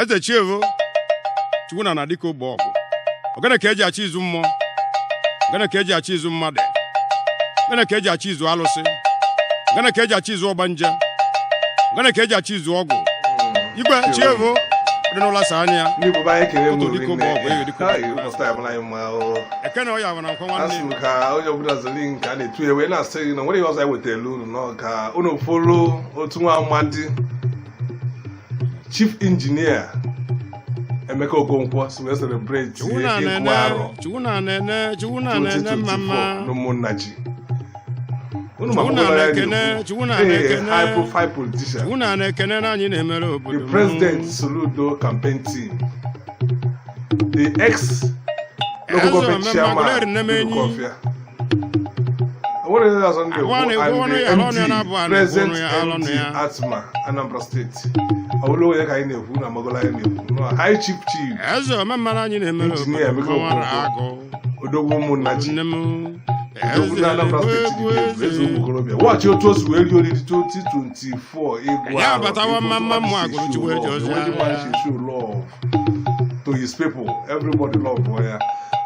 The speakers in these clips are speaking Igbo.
Eze Chievo Chukwu na na dịka ogbe ọgụ. Ogene ka eji achọ izu mmụọ, ogene ka eji achọ izu mmadụ, ogene ka eji achọ izu alụsị, ogene ka eji achọ izu ọgbanje, ogene ka eji achọ izu ọgwụ. Igwe Chievo dị n'ụlọ sa anya. Ndị Igbo be anyị, ekele m. Ụtụtụ dịka rinne. ụgbọ ọgụ, ewe dịka Hai, ụgbọ ọgụ. ụbọchị taa abụla anyị mma o. Ekene ọya bụ na nkwa A nwanne. sị m ka onye ọbụla zoli nke a na-etu ya wee na-asị gị na nwere ihe ọzọ anyị wetara unu nọ ka unu follow otu nwa amadi, Chief Engineer Emeka Okonkwo, si wee celebrate Chukwu na ịgụ nene arọ Chukwu na nene, Chukwu na nene mma 2024 mma. n'ụmụnna ji unu. Chukwu Ma na ekene, Chukwu na ekene. High profile politician. Chukwu na ekene na anyị na-emere The obodo m. President Soludo campaign team, the ex local Eze government omemma chairman Aguleri Nnemenyi. Ndukofia. What is that on the Agwa na-ekwu ọnụ ya, and ọnụ ya the na-abụ a MD, na-ekwu present ọnụ ya, ọnụ MD ya. Atma Anambra State. Ọbụla onye ka anyị na-ekwu na amagola anyị na-ekwu. No, High Chief Chief Eze omemma na anyị na-emere Engineer obodo Emeka m nwara Okonkwo. agụ. Odogwu ụmụnna ji. Nne m. Odogwu Eze na Anambra na-ekwu State egwu dị egwu, eze eze. ụmụ okorobịa. Wọchị otu o si wee rie oriri 2024 egwu Ya arọ. abatawa mma mma mmụọ agụrụ Chukwu eji ozi The way the man ahịa. should show love to his people, everybody love ya.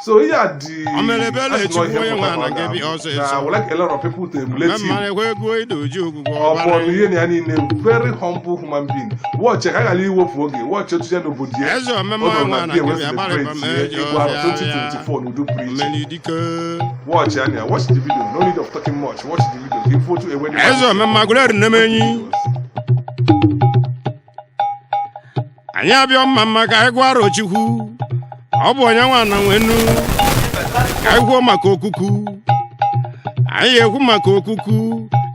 So ihe dị O mere ebere Chukwu onye nwe ana gị bịa ọsịsọ. I would like a lot of people to emulate Omemma him. na-ekwu egwu idoji ogwugwu Ọ bụ ọbara. ihe na ya niile, very humble human being. Watch ka a ghara iwefu oge. Watch otu ya n'obodo ya. Eze omemma Ọ nọ nwe na ana bia gị wee bịa gbarịba ma celebrate eji ịgụ arọ ozi ahịa. 2024 n'udo pụrụ iche. Omenidike. Watch anya, watch the video. No need of talking much. Watch the video. Ka ifu otu ewe dị. Eze omemma Aguleri Nnemenyi. Anyị abịa mma mma ka anyị gụọ arọ Chukwu. Ọ bụ onye nwe ana nwenu. Ka anyị kwuo maka okuku. Anyị ekwu maka okuku.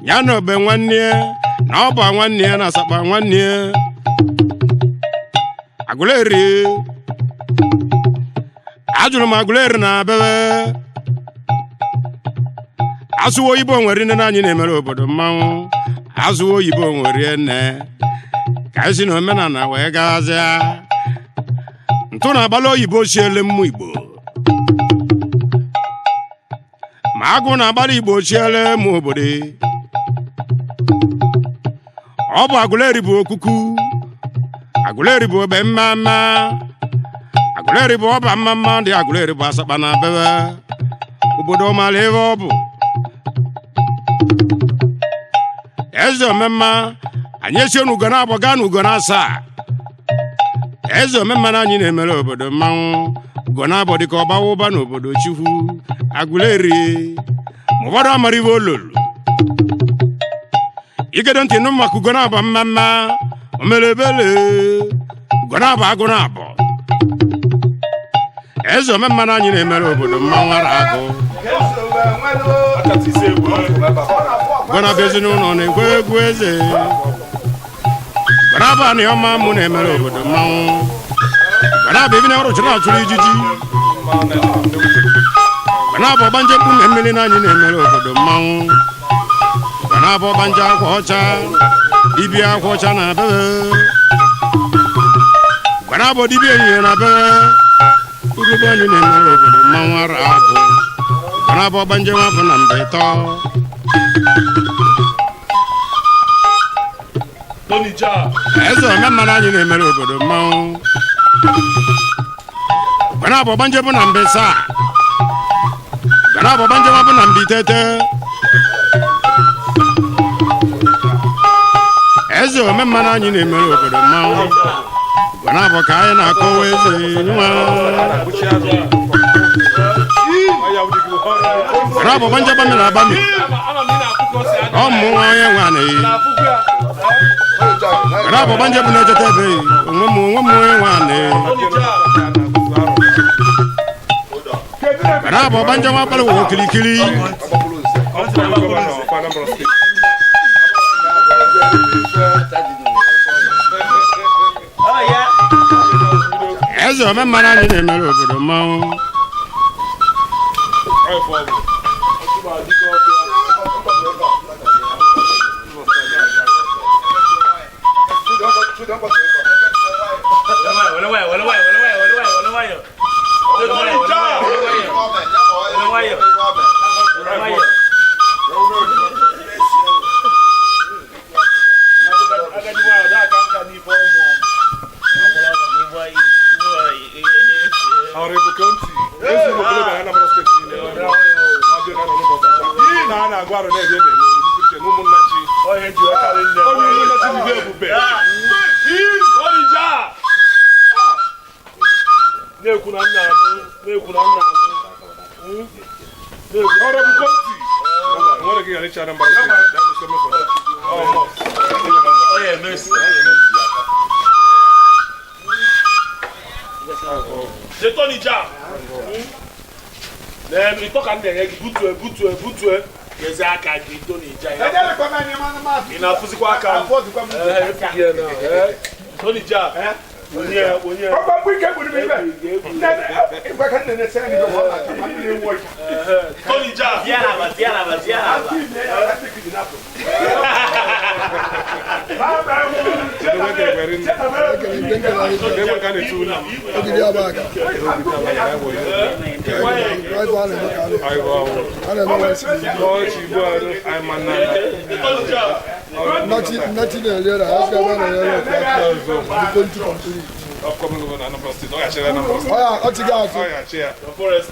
Ya na obe nwanne ya, na ọba nwanne ya na asakpa nwanne ya. Aguleri. Ajụrụ m Aguleri na bebe. Asụwa oyibo nwere nne na anyị na-emere obodo mmanwụ. Azụwa oyibo nwere nne. Ka anyị si na omenala wee gazịa. Ntụ na-agbala oyibo siele mmụ Igbo. Ma agụ na-agbala Igbo siele mụ obodo. Ọ bụ Aguleri bụ okuku. Aguleri bụ ogbe mma mma. Aguleri bụ ọba mma mma dị. Aguleri bụ asakpa na bebe. Obodo mara ebe ọ bụ. Eze omemma anyị esi n'ugo na-abọ gaa n'ugo na asaa. Eze omemma na anyị na-emere obodo mmanwụ. Ugo na-abọ dịka ọgbawa ụba n'obodo Chukwu. Aguleri. Ma ụfọdụ amara ibe olulu. Igedo ntị nụ maka ugo na-abọ mma mma. O mere ebele. Ugo na-abọ agụ na-abọ. Eze omemma na anyị na-emere obodo mmanwụ ara agụ. Gwana bụ ezinụlọ na-ekwe egwu eze. Gwana bụ anị ọma mụ na-emere obodo mmanwụ. Gwana bụ ebi na ọrụ chụrụ achụrụ ijiji. Gwana bụ ọgbanje mkpume mmiri na anyị na-emere obodo mmanwụ. Gwana bụ ọgbanje akwa ọcha. Dibịa akwa ọcha na bebe. Gwana bụ dibịa ehihie na bebe. Urugbo anyị na-emere obodo mmanwụ ara agụ. Gwana bụ ọgbanje nwafọ na mba ịtọ. Tony Jaa. Eze omemma na anyị na-emere obodo mmanwụ. Gbana bụ ọgbanje bụ na mbe saa. Gbana bụ ọgbanje bụ na mbe itete. Eze omemma na anyị na-emere obodo mmanwụ. Gbana bụ ka anyị na-akọwa eze nwa. Gbana bụ ọgbanje gbamiri agbami. Ama m ị na-afụ ka o si adị. Ọ mụ nwa onye nwe anaghị. Na-afụkwa ya. Gbana bụ ọgbanje bụ na-echeta ebe onwe m onwe m onye nwe anaghị. Tony Jaa. Gbana bụ ọgbanje nwa kpara ụwa okirikiri. Anambra State. Eze omemma na anyị na-emere obodo mmanwụ. arụ na-eji ede n'uche na ụmụnna chi. Onye ji ọkarị nne. Onye ụmụnna chi bụ ebube. Tony Jaa. Na-ekwu na nna anụ, na-ekwu na nna anụ. Ọrụ bụ kọnti. Nwere gị ghara ịchị Anambra Steeti. That is coming for that. Oh, must. Onye emesi. Je Tony Jaa. Ịtọ ka m na-enye gị butue butue butue gezi aka gị Tony Jaa. Ị na-afụzikwa aka m. Tony Jaa. Onye onye. Tony Jaa. Tialaba, tialaba, tialaba. Ebe ka a na-etu unu. Ogidi Abaga. Right one in the car. I don't know what's Ọchị Igbo arụ anyị ma nna Tony Jaa. Nothing earlier. I asked her when I heard complete. Upcoming governor Anambra State. Ọ ga-achị Anambra State. Oh yeah, Ochiga. Ọ ga-achị ya. Forest.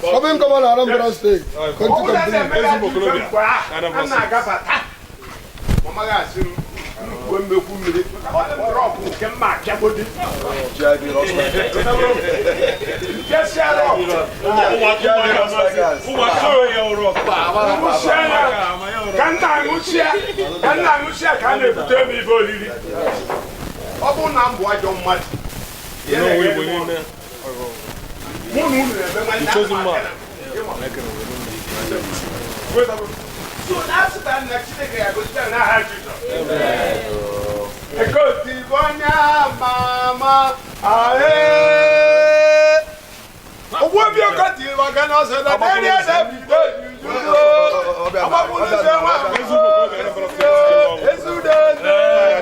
Coming governor Anambra State. Twenty complete. Ezigbo okorobịa Anambra State. Ka nna aṅụchịa ka a na-ebute m ibe oriri. Ọ bụrụ na m bụ ajọ mmadụ, N'onwe Igbo niile. mụ na unu na-eme nwanne. The chosen man. So na-asụta na Chineke ya gosi n'aha Jizọs. Ekoti bụ onye ama ama ahee. Ogbu obi okoti bụ ọga na ọsọ na n'eri ede bido jujuo. Ọgbapụrụ ụzọ nwa Ezigbo okorobịa Anambra State. ezudo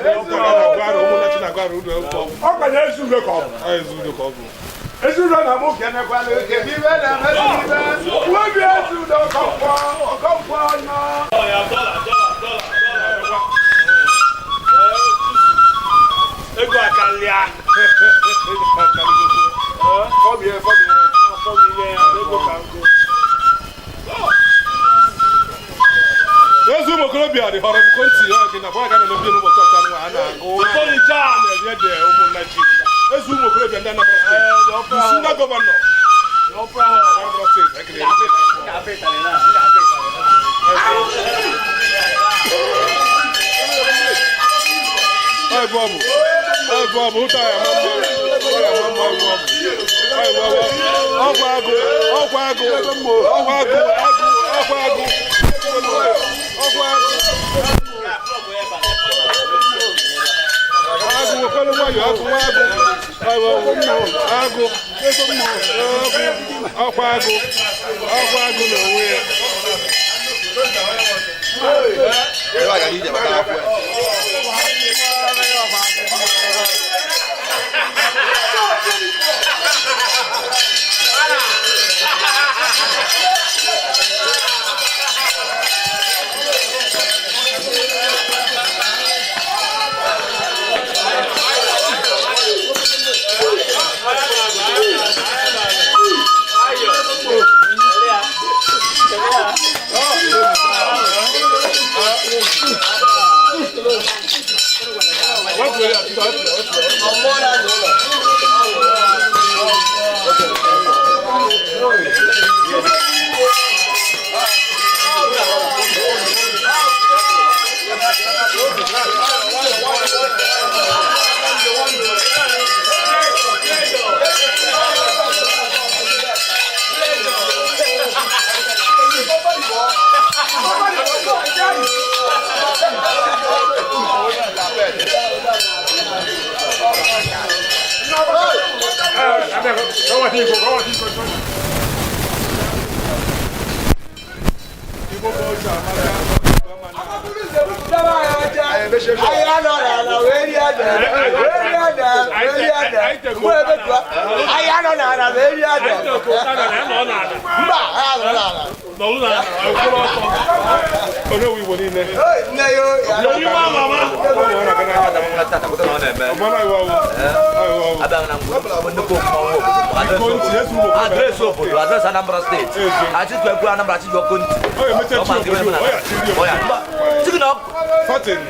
ezudo Ọ na-agụ arụ ụmụnna chi na-agụ arụ ụlọ ụkọ. Ọ kwa na ezudo ka ọ bụ. Ọ ezudo ka ọ bụ. Ezudo na mụ kenekwala oke n'ibe na-emezi ibe. Ogbu obi ezudo ọkọnkwọ ọkọnkwọ nọ. Ego akarịa. Fọbie fọbie. Ego ka nkụ. Ezi ụmụ okorobịa dị họrọ bụ konti ọ dị na bọga na-emebi n'ụbọchị ọta nwa a na-agụ. Tony Jaa. Na-eri ede ụmụnna chi. Ezi ụmụ okorobịa ndị Anambra Steeti. The senior governor Anambra Steeti. Ekele ya. Ọ ebe ọ bụ. Ọ ebe ọ bụ. Ụta ya ama mma. Ọ ya ama mma ebe ọ bụ. Ọ ebe ọ bụ. Ọkwa agụ. Ọkwa agụ. Ọkwa agụ. Agụ. Ọkwa agụ. Ọkwa agụ. Agụ nwekwara nwayọọ agụ nwa agụ. Agụ agụ. Ọkwa agụ. Ọkwa agụ n'onwe ya. Onye nwe Igbo niile. Ọgbọ́n náà ìwà wo. Ìwà wo. Address obodo, address Anambra State. Achịkwa ekwe Anambra achịkwa ọkụ ntị.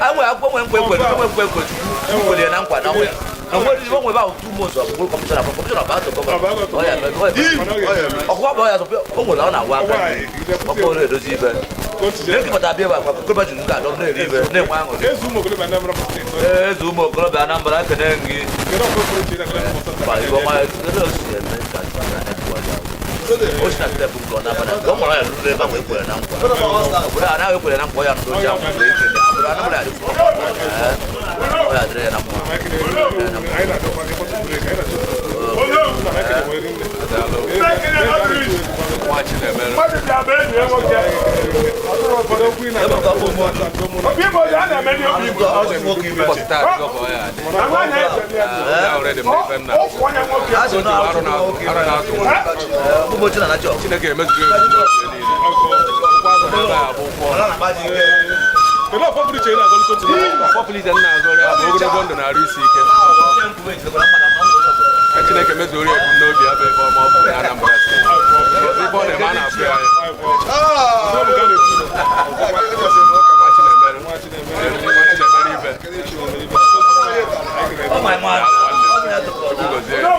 Enwe akwụkwọ nwe nkwa ekwere, nwe nkwa ekwere Chukwu kwere ya na nkwa na nwere. Onwe ebe ahụ 2 months ọ bụ commissioner, commissioner bụ atọ governor. Ọkụkọ bụ ya o nwere ọ na-agwa aka ọkụ ọrụ edozi ibe. Ekepụta abịa ebe akwa okorobịa juru nke adọ na-eri ibe na-enwe aṅụrị. Eze ụmụ okorobịa Anambra ekene gị. O si na step nke ọ na-abana ọ nwere ya ruru ebe ahụ ekwere na nkwa. Obodo a anaghị ekwere na nkwa ya nụrụ oji ahụ mgbe ekele. Obodo Anambra ya dịkwa ọ ya dịrị ya na mma. Chineke emezugo kedu ọfọ pụrụ iche ị na-agọlụ kotu? Ọfọ pụrụ iche na-agọrọ ya bụ ogologo ndụ na arụ isi ike ka Chineke mezuoro ya ebumnobi ya bụ ebe ọma ọ bụ na Anambra State. Ebe ọ na-eme a na-afụ ya anya. Nwa Chinemere ibe. Chukwu gozie ya.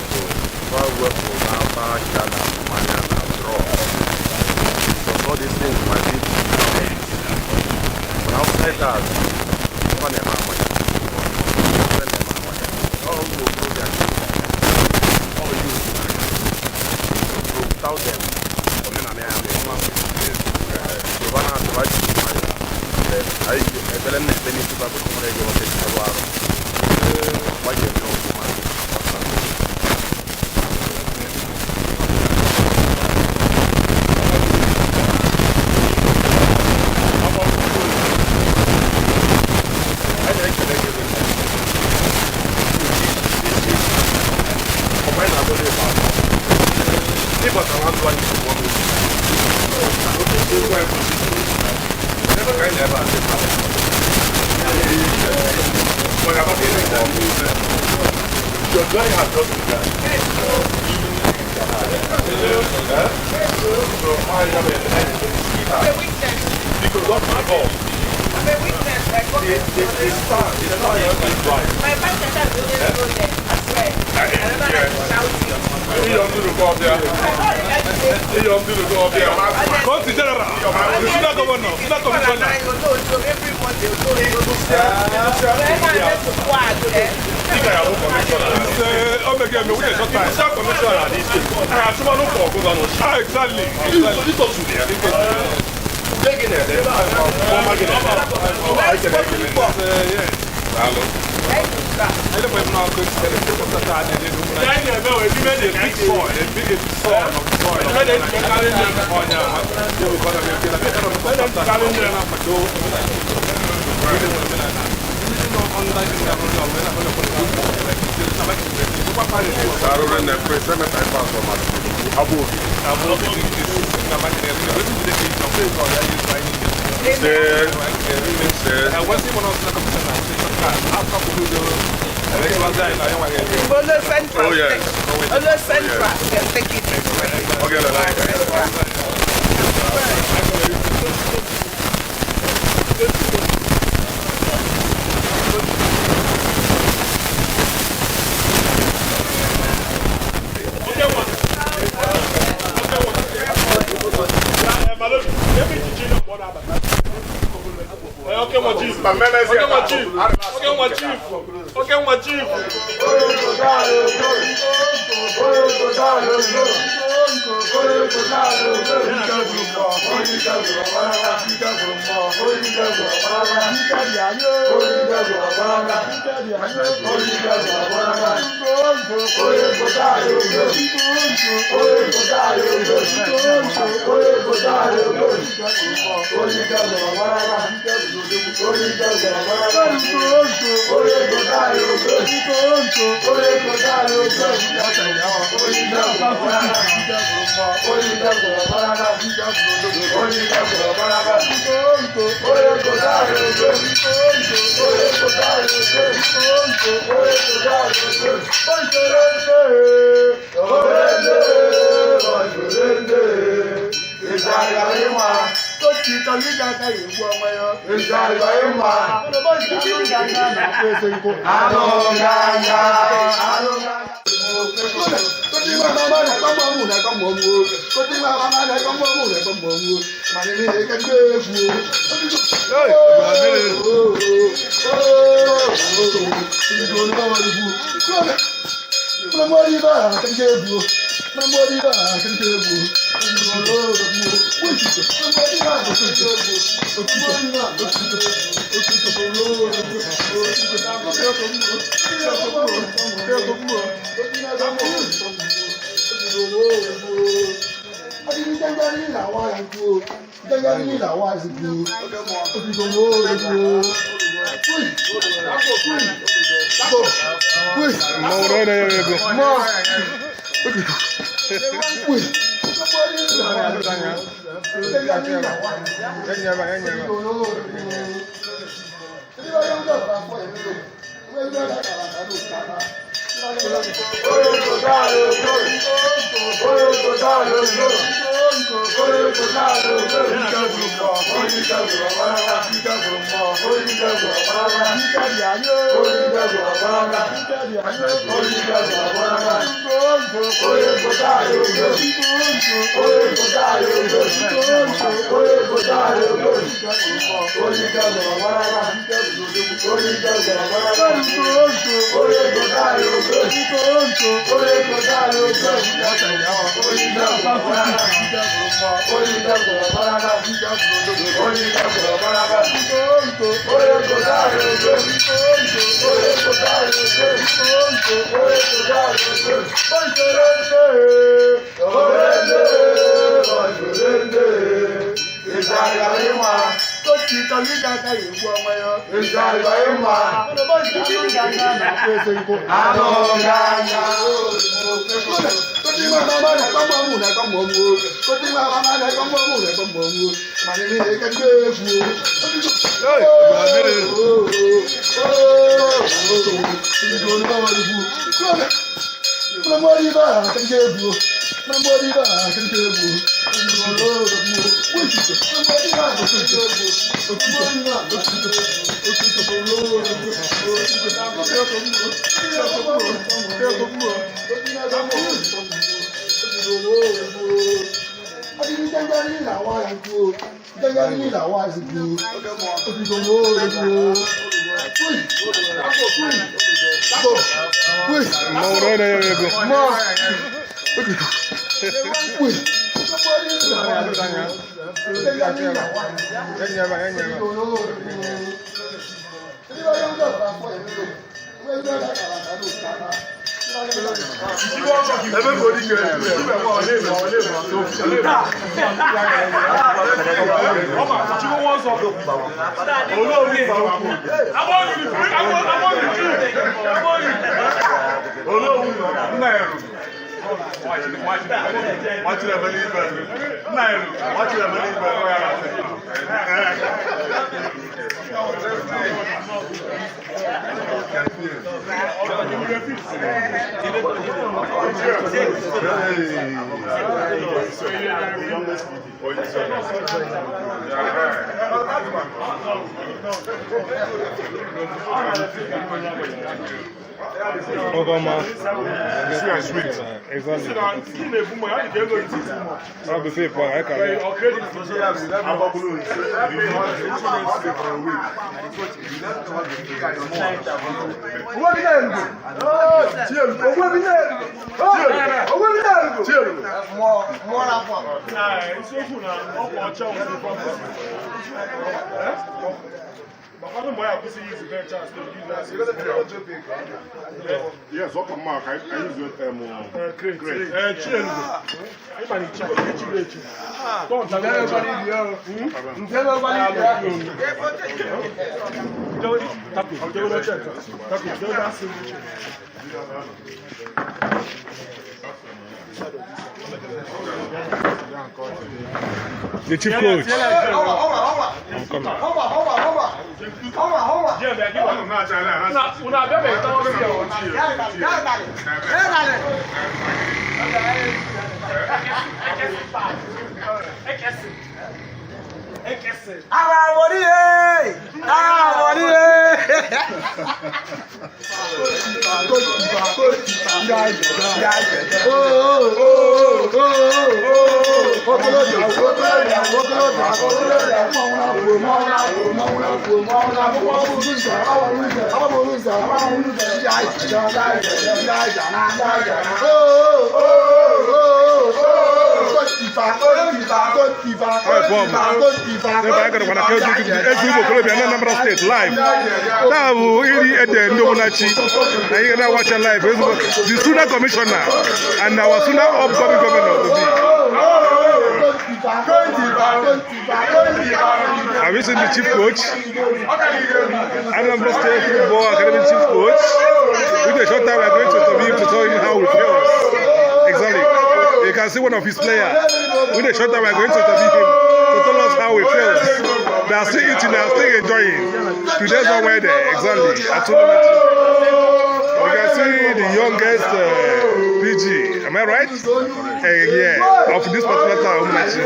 bụ fa wepụ n'afa aka na mmanya na drugs. Because all these things might lead to death. But outside that, ife na-eme amanya. Ife na-eme amanya. Ọ ụmụ okorobịa ka ị ga-aga. All youth na-aga. So without them, omenala ya na-enwe. Yoruba na-atụba ji nwayọ. Anyị ekpere m na-ekpe n'isi ba bụ na o nwere ego nwoke ji arụ arụ. Gbaji eme ọfụma. Anyị na-ekele gị rinne. Ọkwa anyị na-agụ n'ịba atọ. Ịbatara ndụ anyị ozugbo n'obi. Ebe ka anyị na-ebe a dị mma. Your journey has just begun. So I have a because that's my goal. I'm a witness. I got The star is bright. My pastor has always go there. I swear. I remember like shouting. Conti General, the Senior Governor, Senior Commissioner. Exactly. Olo Central. Oh, yes. Olo Central. Yes, take it. Okay, Okay, my chief. Yes, okay, Mark. I use it. Great. The chief coach. I'm coming. Anambra State live. Now, iri ede Ndomunachi. Now you gonna watch live. The Suna Commissioner and our Suna upcoming governor to be. Have you seen the chief coach? Anambra State Football Academy chief coach. With a short time, we are going to interview him to tell him how it feels. Exactly. You can see one of his players. With a short time, we are going to interview him to tell us how it feels. They are still eating, they are still enjoying. Today's not where they exactly. At you can see the youngest PG. Am I right? Yeah, of this particular town, Umunachi.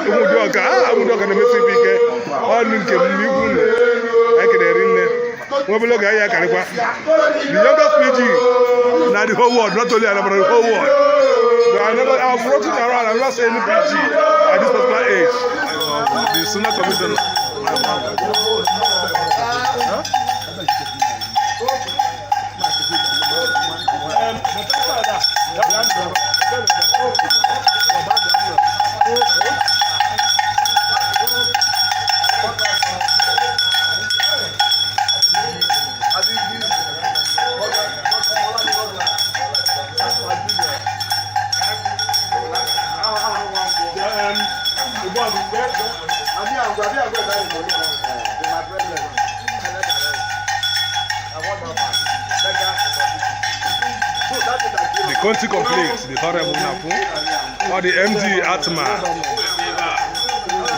Umudoka, Umudoka, the Messi PK. All I can Nwa obere oge anyị akarịkwa. The youngest PG na the whole world, not only Anambra, the whole world. But I've floated around, I've never seen any PG at this particular age. The senior commissioner. The country complete, the horrible Napu, or the MD Atma.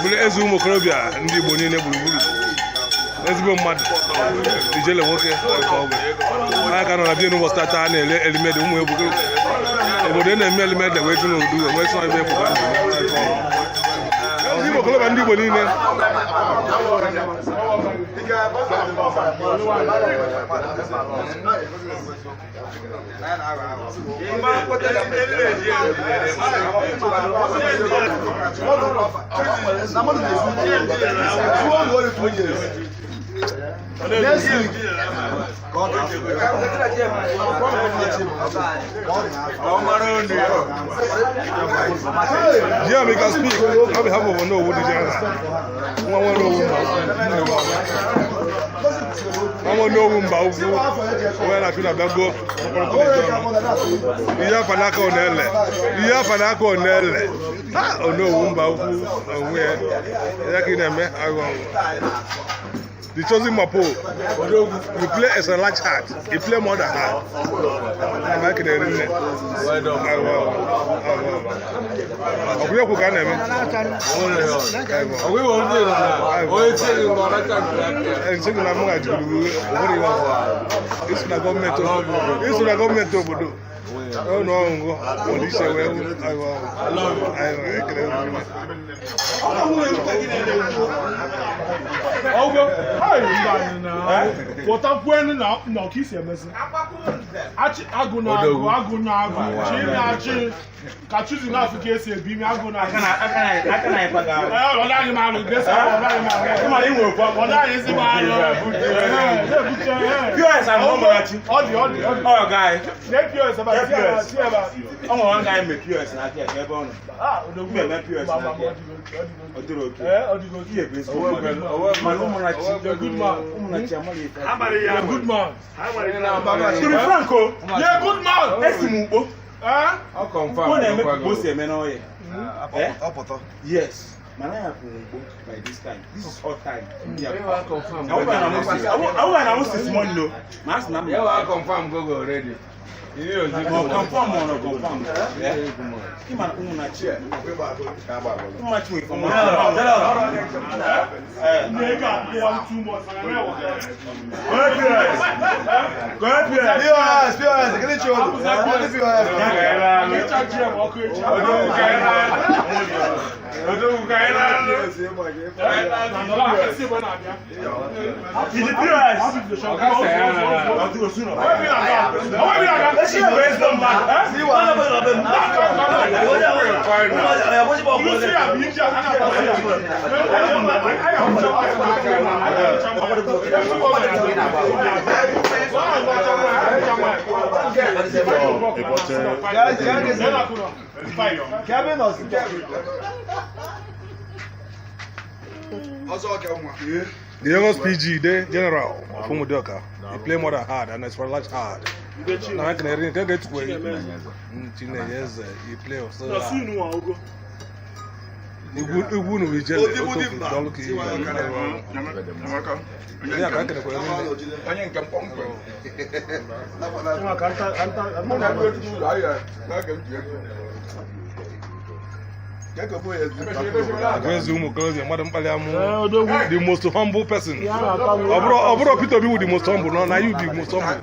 Bụrụ eze ụmụ okorobịa ndị Igbo niile gburugburu. Ezigbo mmadụ, ijele nwoke nke ọ bụ. Aka nọ na bie n'ụbọchị tata a na-ele elimede ụmụ egwu obodo na-eme elimede wee jụ n'udu wee sọ ebe ekwuba ndị Igbo okorobịa ndị Igbo niile. Yeah, we can speak on behalf of Onowu, the general. Onowu mba ugwu, onye na-achụ na Bịago, ihe afa n'aka onele, ihe afa n'aka onele, ha Onowu mba ugwu onwe ya, ya ka ị na-eme agụ ọnwụ. The chosen Mapo, you play as a large heart, you play more than heart. Pụtakwuenu na ọka isi emezi agụ na agụ agụ na agụ chi na chi ka chizi na afụ ka esi ebi ime agụ na agụ ọ naghị m alụ gesi ọ naghị m alụ ọ naghị ezi m alụ POS ahụ ọ mara chi. Ọ dị ọ dị ọ dị Ọ guy. na POS ebe a si ebe a Ọ nwere one guy me POS na aka ebe ọ nọ. Odogwu Mme POS na aka. Ọ dịrị oke. Ọ dịgo Ihe bụ ezigbo mmadụ. Mana ụmụnachi good man. Ụmụnachi amaghị ife. You're a good man. To be frank o, You're a good man. esi m ugbo. Eh? Ugbo na-eme ka ugbo si eme n'ọhịa. Yes. Mana ya kwuru ugbo by this time. This is all time. Awụga na Moses money o. Ma a sị na m. Confirm go already. Ma ọ confirm or no confirm. Ịma na ụmụnachi. Ụmụnachi nwere ọmụ. Nigga, one too much. POS, The youngest PG, the general of Umudioka, he play more than hard and it's for large hard. Now I can get to where he play so hard. Igwu nu ijele otofu dọlụ ka ya ka ekele Onye nke mkpọmkpọ. Agwezi ụmụ okorobịa mmadụ mkpali amụ the most humble person. Ọ bụrụ Peter Obi wụ the most humble, no, na you the most humble.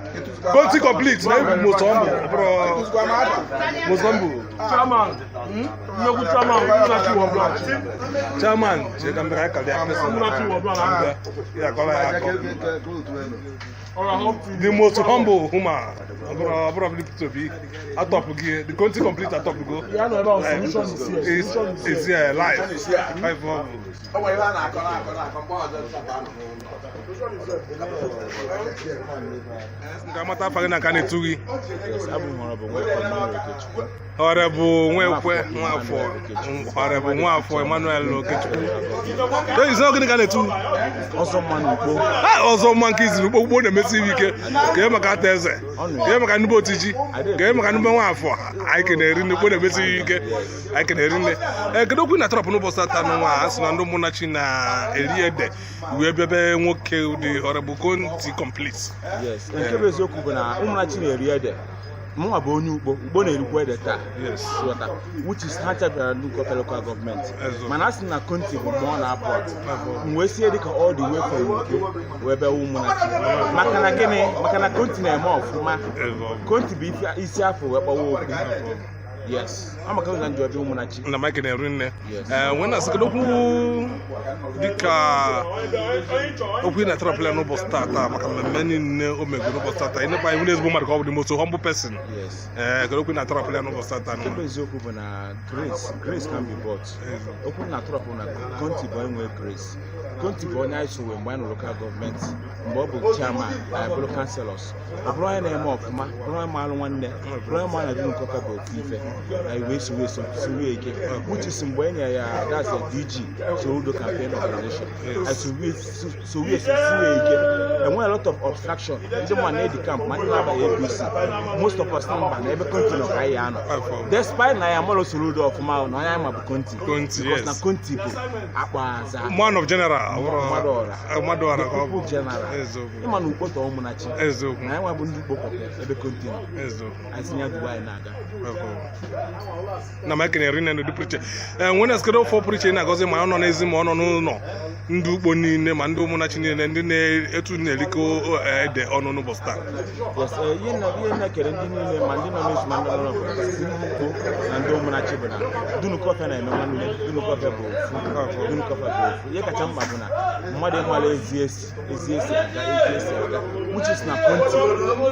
Konti complete, na you the most humble. Ọ bụrụ most humble. Chairman, nnukwu chairman, Munachi Wobla. Chairman, che ka mbere aka bịa person. Munachi Wobla. Ya kọrọ ya akọ. The most humble human. Ọ bụrụ Peter Obi atọpụ gị, the Konti complete atọpụ go. Ya nọ ebe ahụ, solution is here. Solution is here. Is here live. Five of nke amata afa gị na nka na-etu gị. Honorable Nwekwe Nwafọ, Honorable Nwafọ Emmanuel Okechukwu. Ee, gịnị ka na-etu? Ọzọ mma n'ukpo. Ọzọ mma nke izi ukpo ukpo na-emesi ike. Ka maka ata eze, ka maka nnukwu otiji, ka maka nnukwu Nwafọ. Anyị kenere nne, ukpo na-emesi ike. Anyị kenere nne. Ee, kedu okwu ị na-atọrọpụ n'ụbọchị taa n'ụwa a sị na ndị Ụmụnnachi na-eri ede wee bịabe nwoke dị Honorable Konti complete. Yes, nke bụ eziokwu bụ na Ụmụnnachi na-eri ede. Mụnwa bụ onye ukpo, ukpo na-erikwa ede taa. Ghọta, which is ha chabịara nnukwu local gọọmenti. Mana a sị na Konti bụ mmụọ na-apụ apụ. M wee sie dịka all the way from Ukpo wee bịa Ụmụnnachi. Maka na gịnị? Maka na Konti na-eme ọfụma. Konti bụ isi afọ wee kpọwa okwu. Yes, amaka na njọ bịa Ụmụnnachi. Na Mike na-eru nne. Nwee na asị okwu dịka okwu ị na-atọrọpụla n'ụbọchị tata maka mmemme niile o megoro n'ụbọchị tata. Ị nekwa iwu ezigbo mmadụ ka ọ bụ the most humble person. Yes. Kedu okwu ị na-atọrọpụla n'ụbọchị tata? Nke bụ eziokwu bụ na grace can be bought. Okwu na-atọrọpụ na Konti bụ onye nwe grace. Konti bụ onye anyị sowe mgbe anyị nọ local gọọmenti, mgbe ọ bụ chairman, anyị bụrụ councilors. Ọ bụrụ onye na-eme ọfụma, bụrụ onye maalụ nwanne, bụrụ onye ma na Dunukọfịa bụ ofu ife. Anyị wee sowe sowe ike, which is mgbe e nyere ya that's a DG Soludo campaign organization. Anyị sowe sowe ike. Enwere a lot of obstruction. Ndị mmadụ na-edi camp ma ndị na-aba APC. Most of us mba na ebe Konti nọ ka anyị anọ. Despite na ya amarọ Soludo ọfụma na onye anyị ma bụ Konti. Konti, Because na yes. Konti bụ akpa aza. Man of general. Mmadụ ọra. Mmadụ ọra ka ọ bụ. The people general. Eziokwu. Ịma na ukpo tọọ Ụmụnnachi. Eziokwu. Na anyị nwa bụ ndị ukpo kwọpịa ebe Konti nọ. Eziokwu. Anyị si ya duwe anyị na-aga. Na Mike na-eri nne n'ụdị pụrụ iche. Nwee na sikedo ụfọ pụrụ iche ị na-agọzi ma ọ nọ n'ezi ma ọ nọ n'ụlọ ndị ukpo niile ma ndị Ụmụnnachi niile ndị na-etu na-erikọ ede ọnụ n'ụbọchị taa. Yes, ihe na-ekere ndị niile ma ndị nọ n'ezi ma ndị nọ n'obodo si ndị ukpo na ndị Ụmụnnachi bụ na Dunukọfịa na-eme nwanne, Dunukọfịa bụ ofu, Dunukọfịa bụ ofu. Ihe kacha mkpa bụ na mmadụ ịmara ezi esi aga, ezi esi aga, which is na Konti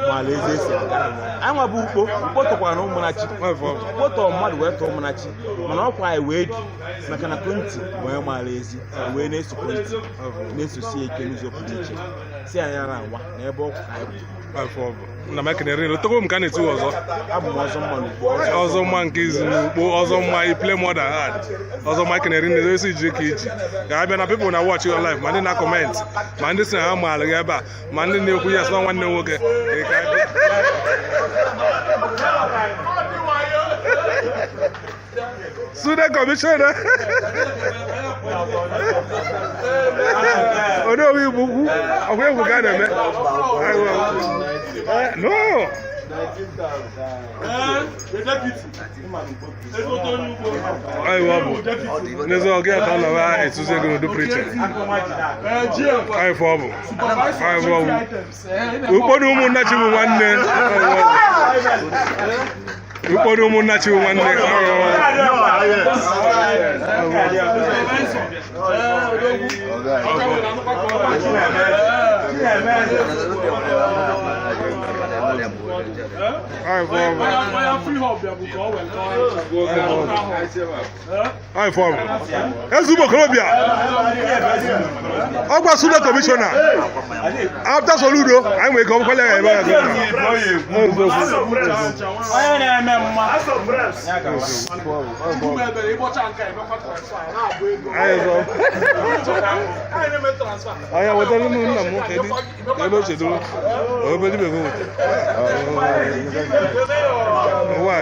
mara ezi esi aga. Anyị nwa bụ ukpo, ukpo tọkwara na Ụmụnnachi, ukpo tọọ mmadụ wee tọọ Ụmụnnachi, mana ọkwa anyị wee dị maka na Konti wee mara ezi, wee na-eso Konti, na-esosi ike n'ụzọ pụrụ iche, si anyị na-awa na ebe ọkụ ka anyị kwụ. Afọ ọ bụ. Na Mike na-eri nne. Togo m ka a na-etu ọzọ. Abụ m ọzọ mma n'ukpo. Ọzọ mma nke izu n'ukpo, ọzọ mma i play more than hard. Ọzọ mma Mike na-eri nne, esi iji ka iji. Ka abịa na people na watch your life, ma ndị na-comment, ma ndị si na ha maara gị ebe a, ma ndị na-ekwu yes na nwanne nwoke. Ee, ka abịa. Student commissioner. Onowu Igbo ukwu, ọkwa egwu ka a na-eme. No. Ayiwa bụ n'ezi ọgụ ya ka ọ nọwa etuzi ego n'udu pụrụ iche. Ayiwa bụ. Ayiwa bụ. Ụkpọrọ Ụmụnnachi bụ nwanne. Ụkpọrọ Ụmụnnachi bụ nwanne. Ayiwa bụ. Eze ụmụ okorobịa. Ọgwa student commissioner. After Soludo, anyị nwere ike ọ bụkwala ya ebe ya. Onye na-eme mma. Aya wetara m nna m kedu ebe o chedoro ebe dibịa go weta. Why?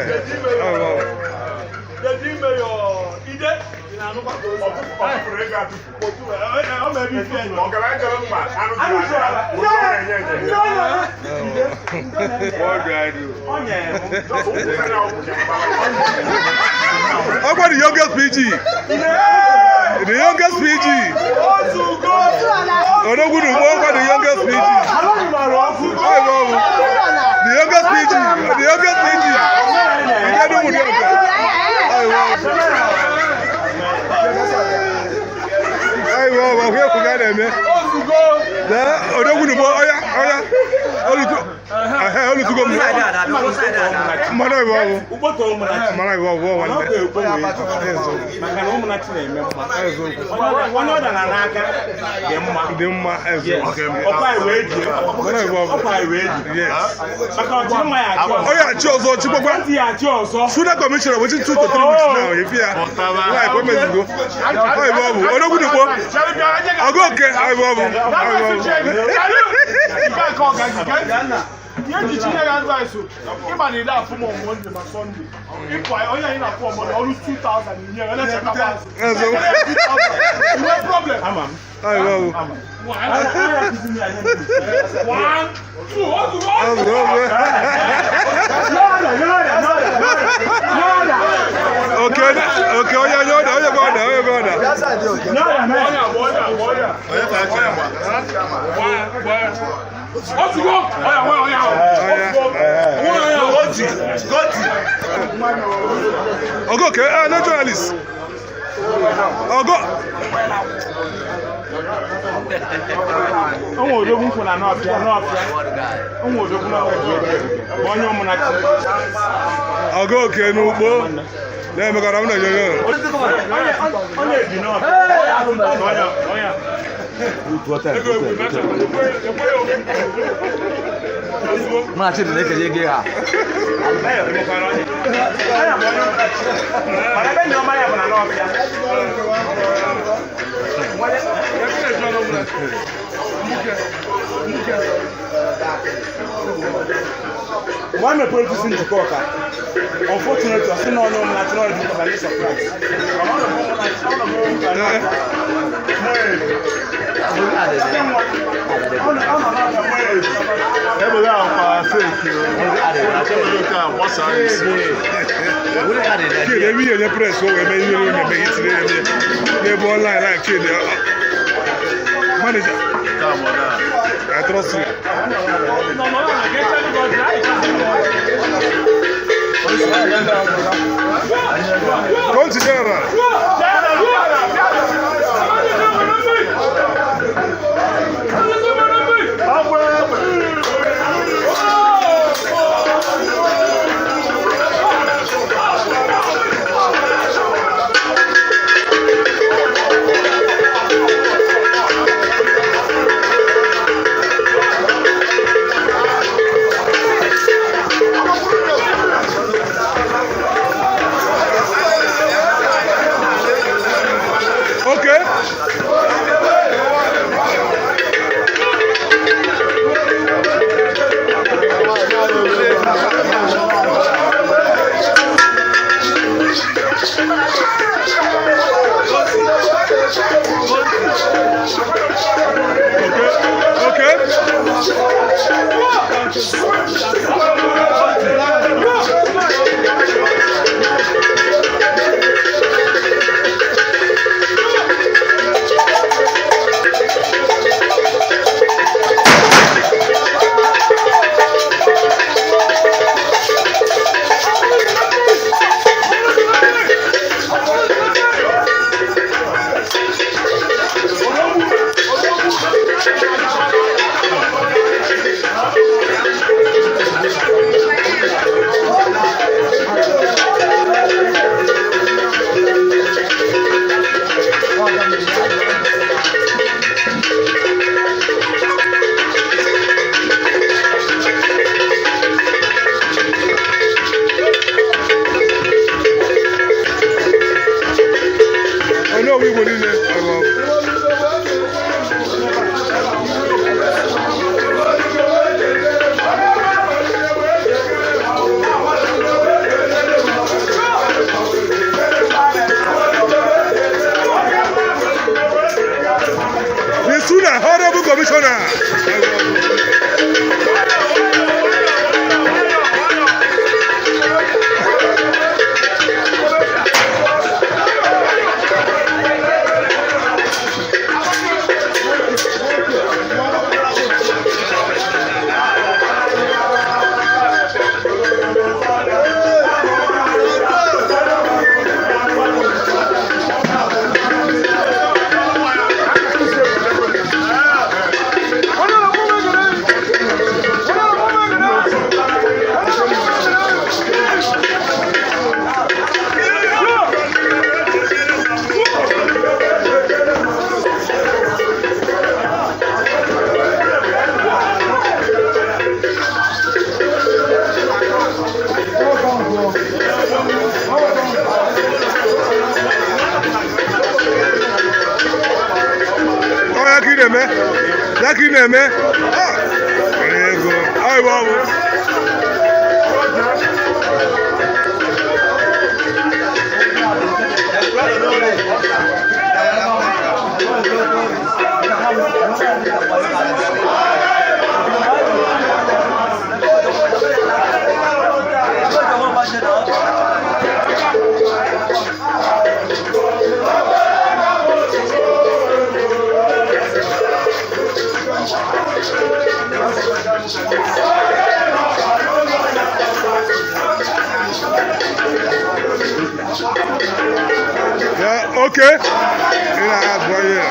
What do I do? Ọkwa the youngest PG. The youngest PG. Odogwu n'ugbo ọkwa the youngest PG. Ọ bụ the youngest PG. The youngest PG. Ike dum dị ọka. Ayiwa ọ bụ ekwu ka a na-eme. Odogwu n'ugbo ọya ọya olutugo m. Mmanụ iwu ọgwụ. Mmanụ iwu ọgwụ nwanne. Maka na ụmụnachị na-eme mma. Onye ọ dara n'aka dị mma. Dị mma eziokwu. Ọkwa iwe eji. Mmanụ iwu ọgwụ. Ọkwa iwe eji. Yes. Maka ọchị mma ya achị ọzọ. Onye achị ọzọ chikwakwa. Ntị ya achị ọzọ. Suna commissioner within 2 to 3 weeks now. If ya like o mezigo. Ọ iwu ọgwụ. Odogwu n'ugbo. Ọgụ oke. Ọ iwu ọgwụ. Ihe eji chinye gị advice ịma na ide afụ m on Monday ma Sunday ịpụ onye anyị na-afụ ọmọdụ ọrụ 2000 nye onye chekwa azụ nwe problem. Ama m. Ọ iwu ọgwụ. One, two, otu, Ọgwụ ọgwụ. Oke oke onye onye ọda onye gị ọda onye gị ọda. Otugo, ọya nwe onye ahụ. Ọgụ oke no journalist. Ọgụ. Onwe odogwu nkwụ na n'ọfịa n'ọfịa. Onwe odogwu n'ọfịa ji ebe bụ onye ụmụnachị. Ọgụ oke n'ugbo. Na-emekọrọ m na onyonyo. Onye ebi n'ọfịa. Onye Mụnachi dị na-ekenye gị ha. Mana ebe ndị ọma ya bụ na n'ọfịa. Mgbe a mepere ofisi njikọ ọka, unfortunately, ọ sị na onye ụmụnachị na ọdị mkpa ndị surprise. Mana ọ nọ ụmụnachị, ọ nọ ụmụnachị. Ebe ahụ kwa fake o. Chidi ebe ihe onye press o wee mee ihe onye na-eme itinye ya n'ebe online live Chidi. Manager. I trust you. Conti General. na-eme. Ya ka ị na-eme. Ah, ego. Ọ bụ ọ bụ. Yeah, okay. Ị na-abụ onye a.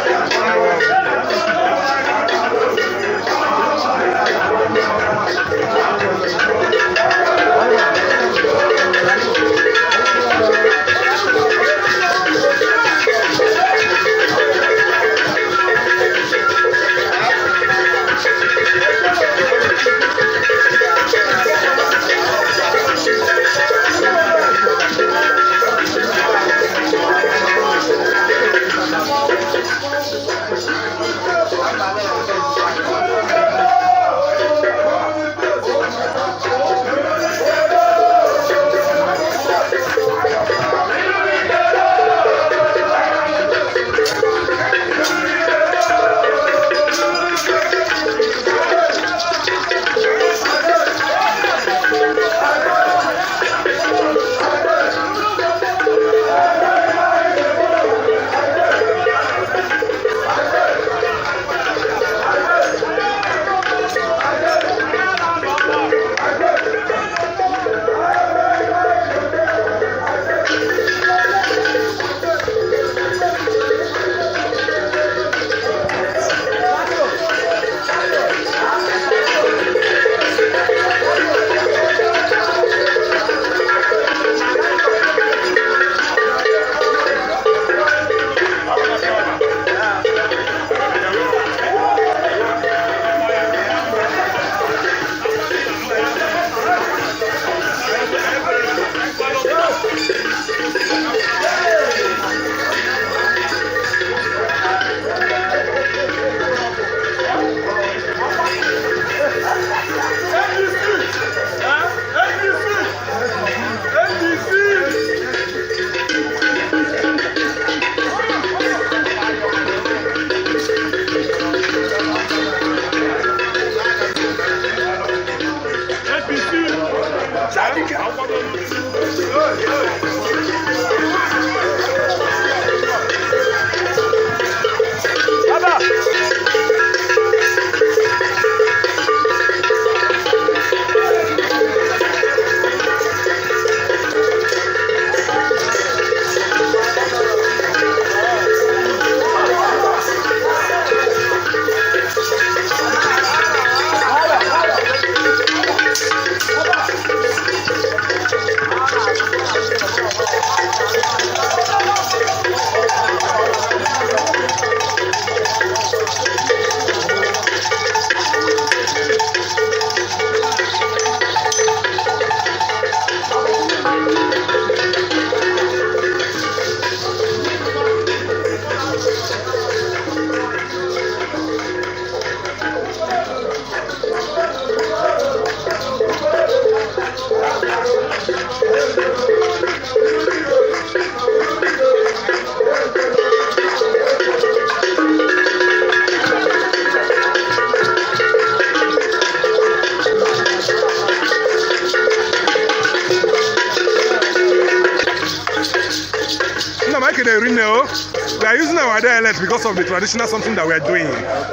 We are using our dialect because of the traditional something that we are doing,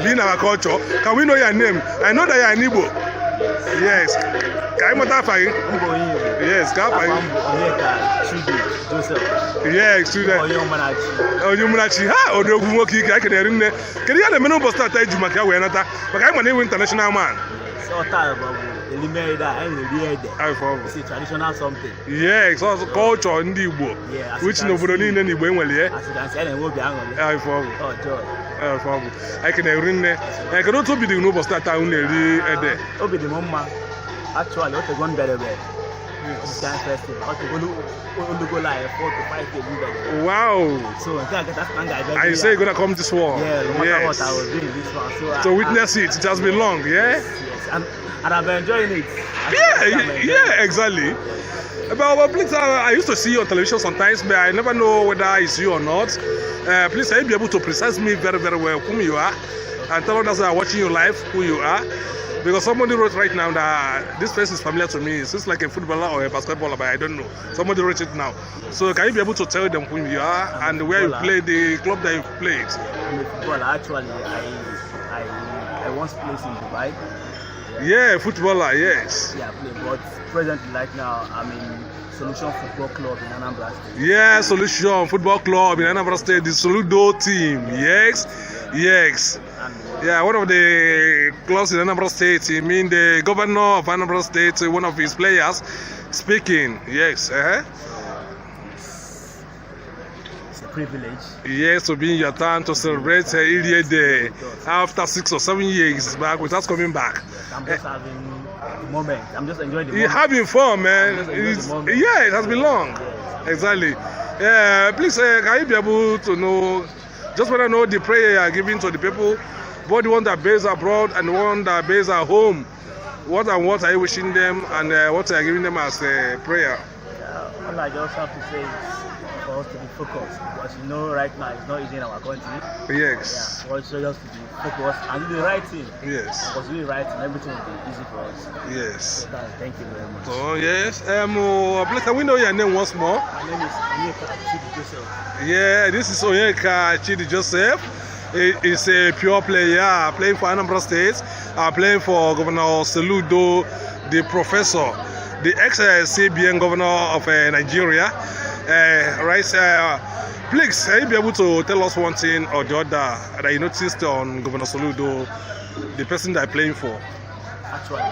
being our culture. Can we know your name? I know that you are an Igbo. Yes. Can I Yes, can I Yes, Chidi. Onye Ha, Odogwu nwoke ike, I can nne. Kedu ihe na-eme n'ụbọchị tata iji maka ya wee nata? Maka anyị ma na iwu international man. It's a traditional something. Yeah, it's also culture ndị Igbo. Yeah, which n'obodo niile na Igbo enwere ya. As you can see, na-enwe obi aṅụrị. Afọ Oh, joy. Afọ bụ. Anyị ka na-eri nne. Kedu otu obi dị gị n'ụbọchị tata unu na-eri ede? Obi dị m mma. Actually, otego m bịara ebe. This kind of festival. Okay, we go like 4 to 5 days. Wow. So I get that anger. And you say you're gonna come this one? Yeah, no matter what I was doing this one. So to witness it. It has been long, yeah? Yes, yes. And I'm enjoying it. Yeah, exactly. But please, I used to see you on television sometimes, but I never know whether it's you or not. Please, can you be able to precise me very, very well whom you are, and tell others that are watching you live who you are? Because somebody wrote right now that this face is familiar to me. It seems like a footballer or a basketballer, but I don't know. Somebody wrote it now. So can you be able to tell them who you are and where you play, the club that you played? I'm a footballer. Actually, I once played in Dubai. Yeah, footballer, yes. Yeah, I play, but presently, right now, I'm in Solution Football Club in Anambra State. Yeah, Solution Football Club in Anambra State, the Soludo team. Yes, yes. Yeah, one of the clubs in Anambra State, I mean the governor of Anambra State, one of his players speaking. Yes. It's a privilege. Yes, to be in your town to celebrate Ilie Day after 6 or 7 years back without coming back. Yes, I'm just having the moment. I'm just enjoying the moment. You're having fun, man. Yeah, it has been long. Yes. Exactly. Yeah, please, can you be able to know, just want to know the prayer you are giving to the people, both the one that based abroad and the one that based at home. What and what are you wishing them, and what are you giving them as a prayer? All I just have to say is for us to be focused, because you know right now it's not easy in our country. Yes. Yeah, for us just to be focused and do the right thing. Yes. Because do the right thing, everything will be easy for us. Yes. So thank you very much. Oh yes. Please, can we know your name once more? My name is Onyeka Chidi Joseph. Yeah, this is Onyeka Chidi Joseph. He's a pure player, playing for Anambra State, playing for Governor Soludo, the professor, the ex-CBN governor of Nigeria. Right, please, can you be able to tell us one thing or the other that you noticed on Governor Soludo, the person that I'm playing for? Actually,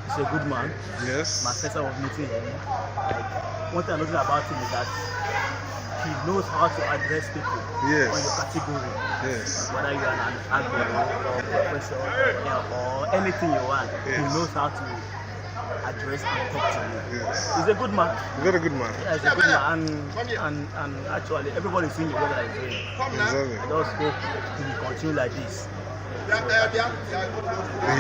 he's a good man. Yes. My first time of meeting him, like, one thing I noticed about him is that he knows how to address people. Yes. On your category. Yes. Whether you are an admin or professor or anything you want, yes. He knows how to address and talk to you. Yes. He's a good man. Very good man. Yeah, he's a good man, and actually everybody's seeing the work that he's doing. Exactly. I just hope he will continue like this.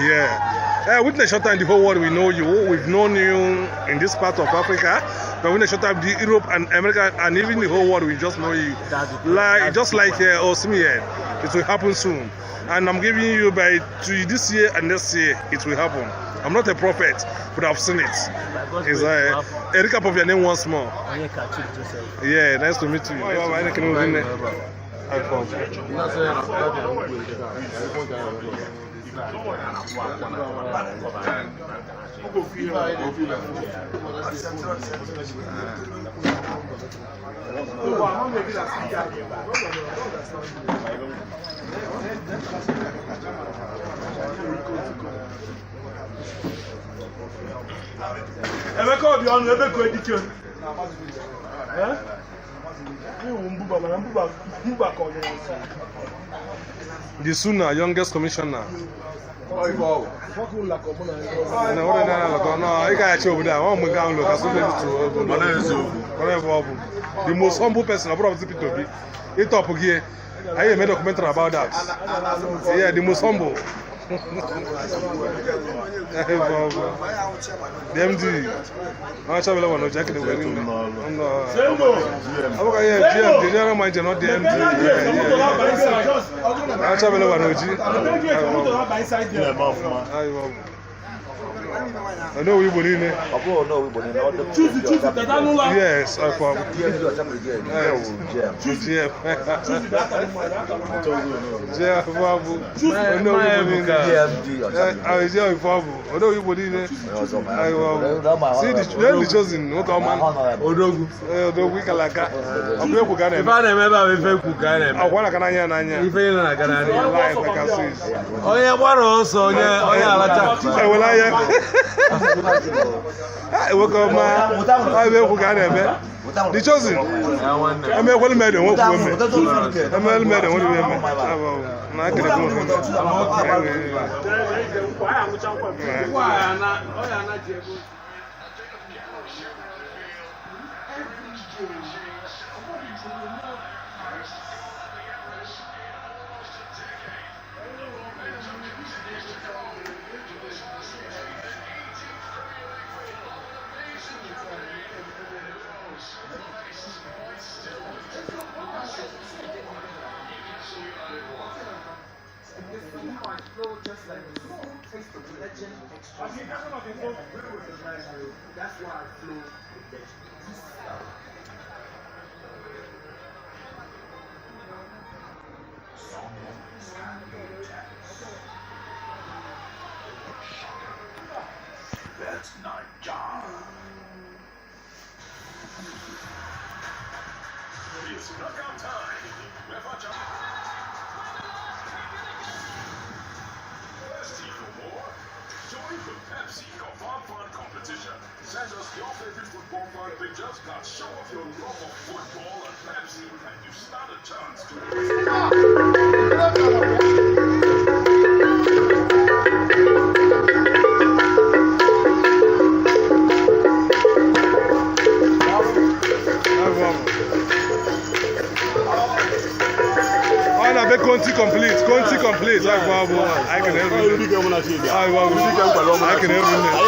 Yeah. Within a short time, the whole world we know you. We've known you in this part of Africa, but within a short time, the Europe and America and even the whole world, we just know you. Like just like Osimhen, it will happen soon. And I'm giving you by to this year and next year, it will happen. I'm not a prophet, but I've seen it. Is a recap of your name once more. Yeah, nice to meet you. Emeka Obiano, Emeka Edike. The sooner youngest commissioner. No, the most humble person, I made a documentary about that. Yeah, the most humble. The MD. The general manager, not the MD. I know we believe it. Yes, I found. See the chosen, what man? The chosen. I'm a well made and what women. I'm well made and what women. I Legend extra. That's why I flow with legend. That's not John. It's knockout time. Thirsty for more? Join the Pepsi Farm Fun competition. Send us your favorite football fun pictures that show off your love of football and Pepsi, and you stand a chance to. Conti complete, Conti complete. I can help you. I can help you. I can help you. I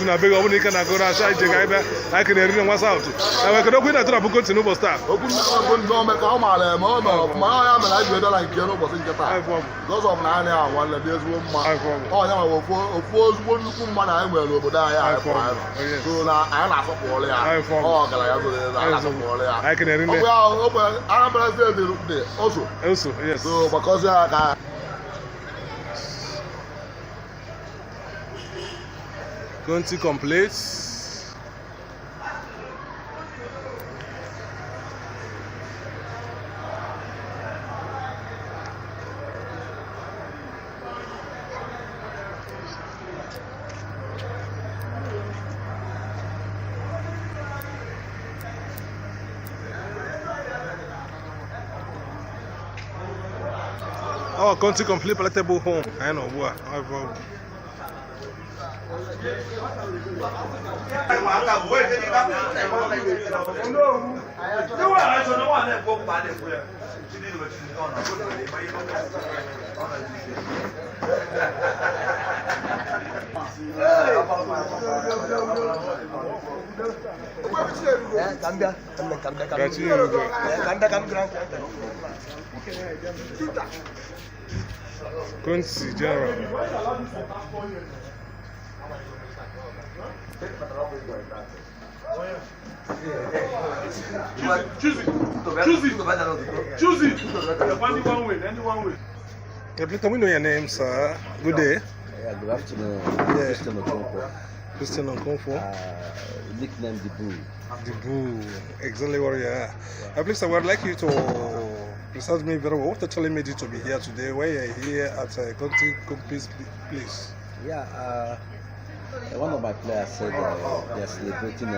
can help you. I can also, yes. So because Conti complete. Oh, Conti complete palatable home. I know what. Conti General. Choose it. Only one way. Only one way. Can we know your name, sir? Good day. Yeah, good afternoon. Yeah. Christian Okonkwo. Christian Okonkwo. Nickname The Bull. The Bull. Exactly where you are. Yeah. Please, I would like you to present me very well. What actually made you to be here today? Why you are here at Conti Complete Place? Yeah, one of my players said they're celebrating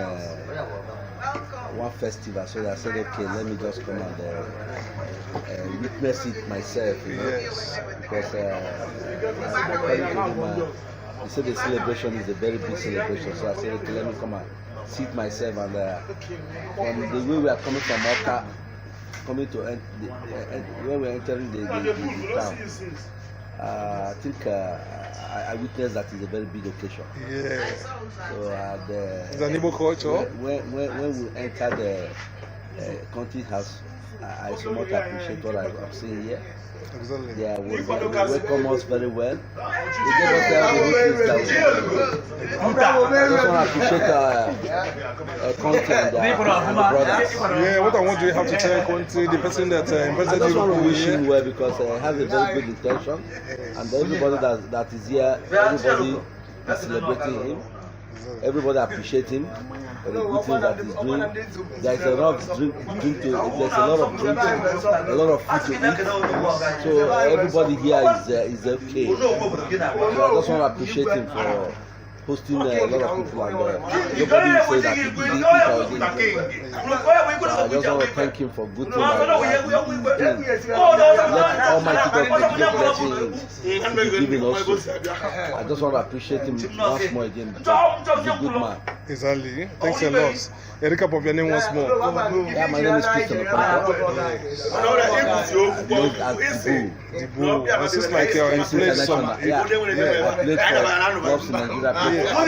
one festival, so I said, okay, let me just come and witness it myself. You know? Yes. Because according to him, he said the celebration is a very big celebration, so I said, okay, let me come and see it myself. And from the way we are coming from Awka, coming to when we are entering the town, I think I witnessed that it's a very big occasion. Yeah. So it's an Igbo culture. When we enter the Conti house, I so much appreciate what I've seen here. Exactly. They welcome us very well. They gave us all the good things that we I just want to appreciate Conti and the brothers. Yeah, what I want you have to tell Conti, the person that invited you. I just want to wish him well because he has a very good intention, and everybody that is here, everybody is celebrating him. Everybody appreciates him for the good things that he's doing. There is a lot of drink to, there's a lot of drinking, a lot of food to eat. So everybody here is okay. So I just want to appreciate him for hosting a lot of people, and nobody will say that he didn't eat or he didn't drink. So I just want to thank him for good things that he's doing. Let Almighty God continue blessing him, giving also. I just want to appreciate him once more again because he's a good man. Exactly. Thanks a lot. A recap of your name once more. Yeah, my name is Christian Okonkwo. Known as Dibu. Dibu. It seems like you played some. Yeah, I played for clubs in Nigeria. I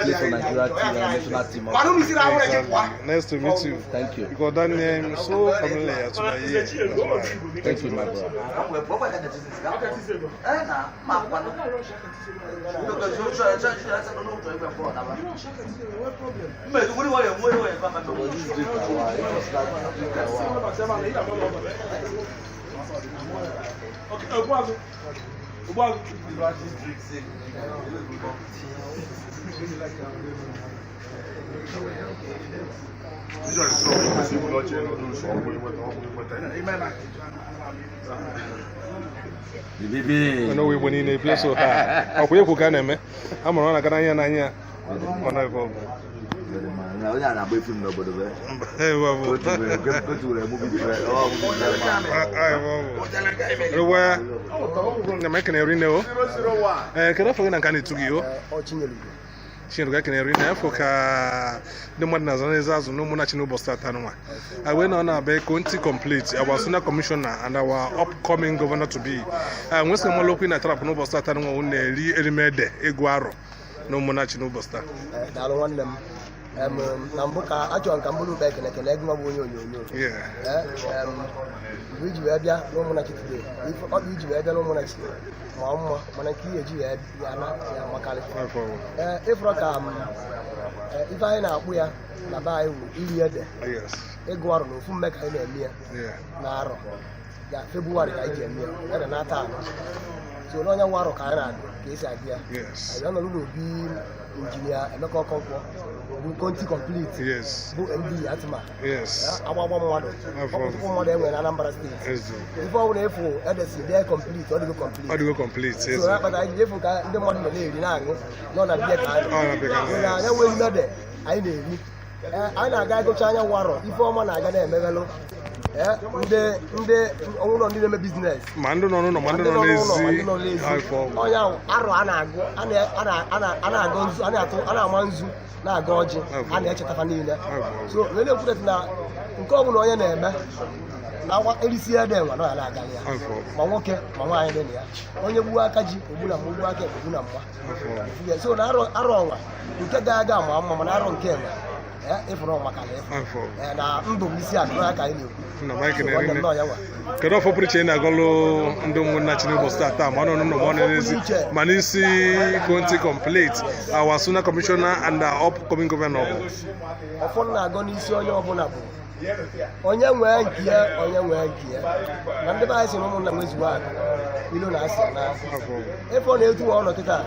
played for Nigeria team, national team. Exactly. Nice to meet you. Thank you. Because that name is so familiar to my ear. That's why. Thank you, my brother. Ono we boni na place so ha. Akwa ekwu ka na-eme. A mụrụ ọ na-aga n'anya n'anya. Mana ife ọ bụ. Onye a na-agba efi m n'obodo be. Kedu afọ gị na nke a na-etu gị o? Chinyelugo ekene rinne afọ ka ndị mmadụ na-azụ n'ezi azụ na Ụmụnnachi n'ụbọchị tata nwa. I went on our Konti complete, our senior commissioner and our upcoming governor to be. Nwesị mmalụ okwu na trap n'ụbọchị tata nwa unu na-eri erimede egwu arọ na Ụmụnnachi n'ụbọchị taa. Daalụ nwanne m. Na mbụ ka achọrọ m ka m bụrụ ụkpa ekene ekene gị nwa bụ onye onyonyo. Mgbe iji wee bịa n'Ụmụnnachi today, ọ bụ iji wee bịa n'Ụmụnnachi ma mma mana nke ihe eji wee ya na ya amakarị. Ịfụrọ ka ife anyị na-akpụ ya na be anyị wụ iri ede ịgụ arọ na ofu mme ka anyị na-eme ya na arọ ya Febụwarị ka anyị ji eme ya ya na na-ata anọ so n'onye nwa arọ ka anyị na-agụ ka esi agụ ya. Anyị nọrọ n'obi injinia Emeka Okonkwo bụ Konti complete bụ MD Atima agbagba mmadụ ọkpụtụkpụ mmadụ enwere na Anambra steeti. Ife ọbụla efu edesi dee complete ọ dịgo complete so ya kpatara anyị efu ka ndị mmadụ nọ na-eri na-aṅụ nọ na bịa ka anyị na anya nwee mmede anyị na-eri. Anyị na-aga ịgụcha anya warọ ife ọma na-aga na-emeghelụ ndị ọnwụlọ ndị na-eme biznes ma ndị nọ n'ụlọ ma ndị nọ n'ezi onye ahụ arọ a na-agụ a na-agụ nzu a na-ama nzu na-aga ọjị a na-echetafa niile so wee na-ekwuret na nke ọ bụla onye na-eme na erisi ede enwe na na-aga ya ma nwoke ma nwaanyị dị na ya onye gbuo aka ji ogbu na mma ogbu aka ogbu na mma so na arọ ọnwa nke ga-aga ma mma mana arọ nke enwe ịfụrụ ọnwa ka ịfụ na ndụ isi akụ ya ka anyị na-ekwu. Kedu ọfọ pụrụ iche ị na-agọlụ ndị Ụmụnnachi n'ụbọchị taa ma ọ nọ n'ụlọ ma ọ nọ n'ezi ma n'isi Konti complete our senior commissioner and our upcoming governor bụ? Ọfọ na-agọ n'isi onye ọbụla bụ onye nwee nke ya onye nwee nke ya na ndị be anyị si na ụmụnna nwezuo akụ ilu na asị na ịfọ na-etu ọnọ kịta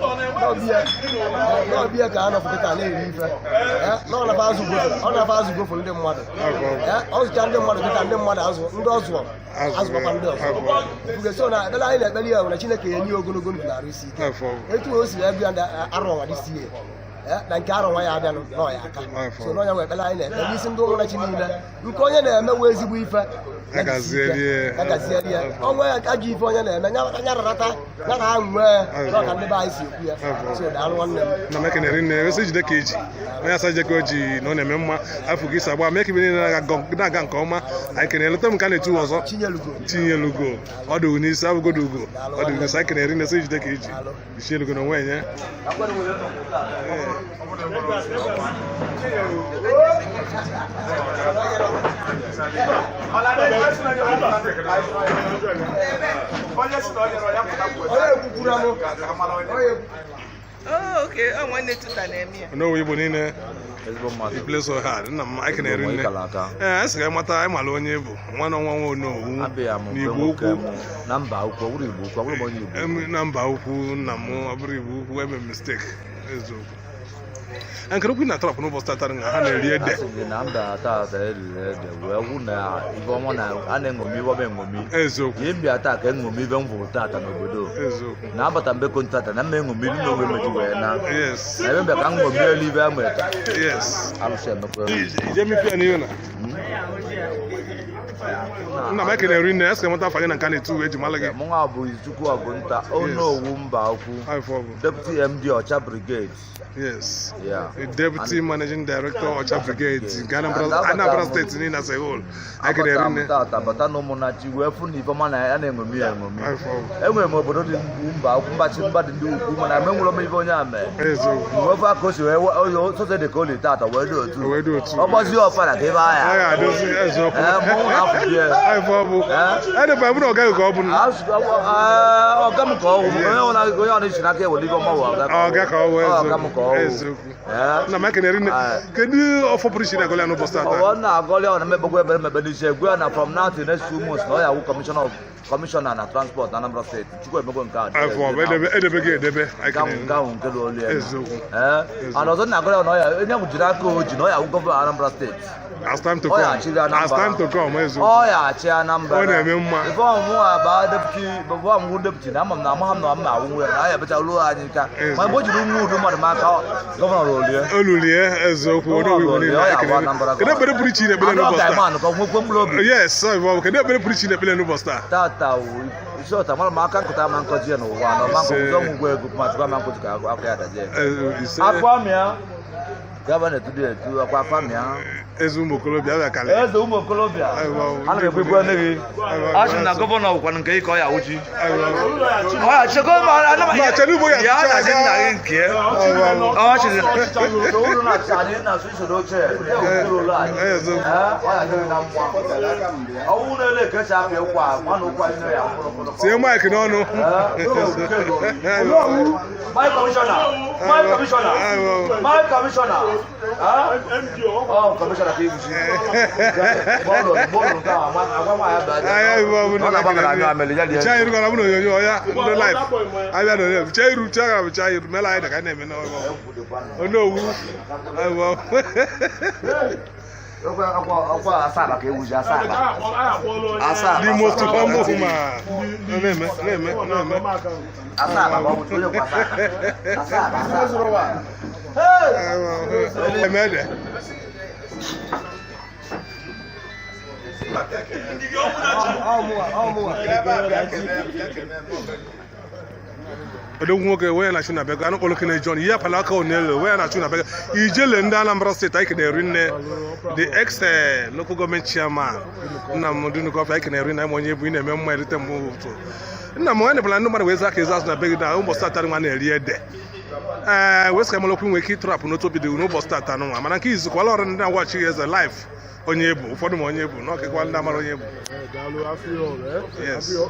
n'ọbịa ka a nọfụ kịta na-eri ife ọ na-afa azụ gofu ndị mmadụ ọ zụcha ndị mmadụ kịta ndị mmadụ azụ ndị ọzụọ azụkwakwa ndị ọzọ mgbe so na ekpere anyị na-ekpere ya nwere Chineke ya enye ogologo ndụ na arụ isi ike etu o si wee bịa ndị arụ ọnwa dị sie na nke arọ nwa ya abịanụ n'ọya aka so n'ọnya nwe ekpere anyị na-ekpe n'isi ndị Ụmụnnachi niile nke onye na-eme wee ezigbo ife agazieri ya ọnwa ya ajọ ife onye na-eme nya rarata ya na ha nwee n'ọka ndị be anyị si ekwu ya so daalụ nwanne m. Na meke na-eri nne esi jide ka eji onye asa jide ka o ji na ọ na-eme mma afọ gị isi agba mee ka ibe niile na-aga nke ọma. Anyị kene eleta m ka a na-etu ọzọ Chinyelugo ọ dị n'isi abụgodo ugo ọ dị n'isi. Anyị kene eri nne esi jide ka eji Chinyelugo na onwe enye. Oh, okay. Oh, nwanne tuta na-eme ya. N'owe Igbo niile I play so hard. Nna m anyị kenere nne. Ee, sị ka mata anyị mara onye bụ nwa na nwa nwa Onowu n'Igbo ukwu. Na mba ukwu, ọ bụrụ Igbo ukwu, ọ bụrụ onye Igbo. Na mba ukwu nna m ọ bụrụ Igbo ukwu eme mistake eziokwu. Nkere okwu na trap n'ụbọchị tata na ha na-eri ede. Asị gị na mba tata eriri ede wee wụ na ife ọma na a na-eṅomi ife ọma eṅomi. Eziokwu. Ihe mbịa taa ka eṅomi ife m fụrụ tata n'obodo. Eziokwu. Na abata mbe konti tata na mma eṅomi ndị n'onwe meji wee na. Yes. Na ebe mbịa ka m ṅomi elu ife a mere taa. Yes. Alụsị emekwa. Ije mipịa n'ihu na. Nna m ekene rinne, esi nweta afa gị na nke a na-etu eji mara gị. Mụnwa bụ Izuchukwu Ọgụnta, Onowu Mba Ukwu, Deputy MD Ọcha Brigade. Yes. Yeah. The Deputy Managing Director Ọcha Brigade nke Anambra State niile as a whole. Anyị Abata m tata bata na Ụmụnachi wee fụ na ifeọma na ya na-eṅomi ya eṅomi. Enwere m obodo dị mba ukwu, mbachi mba dị ndị ukwu, mana enwere m ife onye a mee. Mgbe ofe aka o si wee sọsọ dị ka o li tata wee dị otu. Ọ gbazie ọfala ka ebe ahịa. Mụ na-afụ ya. Ọga m ka ọ wụ. Onye ọ na-esi n'aka ewere ife ọma wụ ọga ka ọ wụ. Ọga m ka ọ wụ. Nna m ekene rinne. Kedu ọfọ pụrụ iche na-agọlị ya n'ụbọchị tata? Ọ na-agọlị ọ na-emekpekwa ebere mebe n'isi egwu ya na from now to next 2 months na ọ ya wụ commissioner na transport na Anambra State. Chukwu emego nke a. Edebe gị edebe. Nke ahụ nke dị olu ya. And ọzọ na-agọlị ya na ọ ya onye ahụ jiri aka o ji na ọ ya wụ gọvanọ Anambra State. As time to come. As time to come, eziokwu. Ọ ya achị Anambra. Ọ na-eme mma. Ife ọmụmụ a baa deputy, bụbụ ọmụmụ deputy na ama m na amaghị m na m na-awụ nwe na ya ebecha ruo anyị nka. Ma mgbe o jiri nwa udu mmadụ m aka, gọvanọ rolie. Olulie, eziokwu, onye oyibo niile ekele. Kedu ekpere pụrụ iche ị na-ekpere n'ụbọchị taa? Yes, ọ bụ. Kedu ekpere pụrụ iche ị na-ekpere n'ụbọchị taa? Tata isi ọta mara m aka nkụta ama nkọzi ya n'ụwa na ọma nkọzi ọmụ ụgwọ ego ma chukwu ama nkọzi ka aka ya dazie. Akwa mịa. Gọvanọ etudu etu ọkwa famịa. Eze ụmụ okorobịa abịa kalị. Eze ụmụ okorobịa. Ana m ekwekwe nne gị. A sị m na gọvanọ bụkwanụ nke ịkọ ya awụchi. Ọ ya chekwa ma ana m ya na-asị nna gị nke. Ọ chịrị. Ụlọ na-achị anyị na-asụ isoro oche. Ụlọ anyị. Ọ ya dịrị na mma. Ọwụ na-ele ka esi apịa ụkwa nwa na ụkwa nne ya mkpụrụ. Tie maịkị n'ọnụ. My commissioner. My commissioner. My commissioner. Ọ commissioner ka ibuchi. Bọọlụ nke a agwa nwa ya bịa. Chaa iru gara bụ n'onyonyo ya ndị live. Abịa n'onyonyo. Chaa iru chaa gara bụ chaa iru mela anyị ka na-eme n'ọgbọ. Onowu. Ọkwa asaa ka ewuzi asaa. Asaa. The most humble man. Na-eme na-eme na-eme. Asaa ka ọ bụ onye kwa asaa. Asaa. Emede. Odogwu nwoke wee na-achụ na bega anụ kpọrọ Kene John ihe apala aka onelo wee na-achụ na bega ijele ndị Anambra Steeti anyị kenere nne the ex local government chairman nna m Dunukọfịa anyị kenere nne onye bụ ị na-eme mma erite mgbe ụtụ nna m onye nebụla ndị mmadụ wee zaa ka ezi azụ na be gị na ụbọchị tata nwa na-eri ede ee wee sị ka malokwu nwee ike ịtụrapụ n'otu obi dị n'ụbọchị tata nwa mana nke izu kwala ọrụ ndị na-agwachi eze live onye bụ ụfọdụ ma onye bụ na ọkịkwa ndị amara onye bụ. Daalụ Afro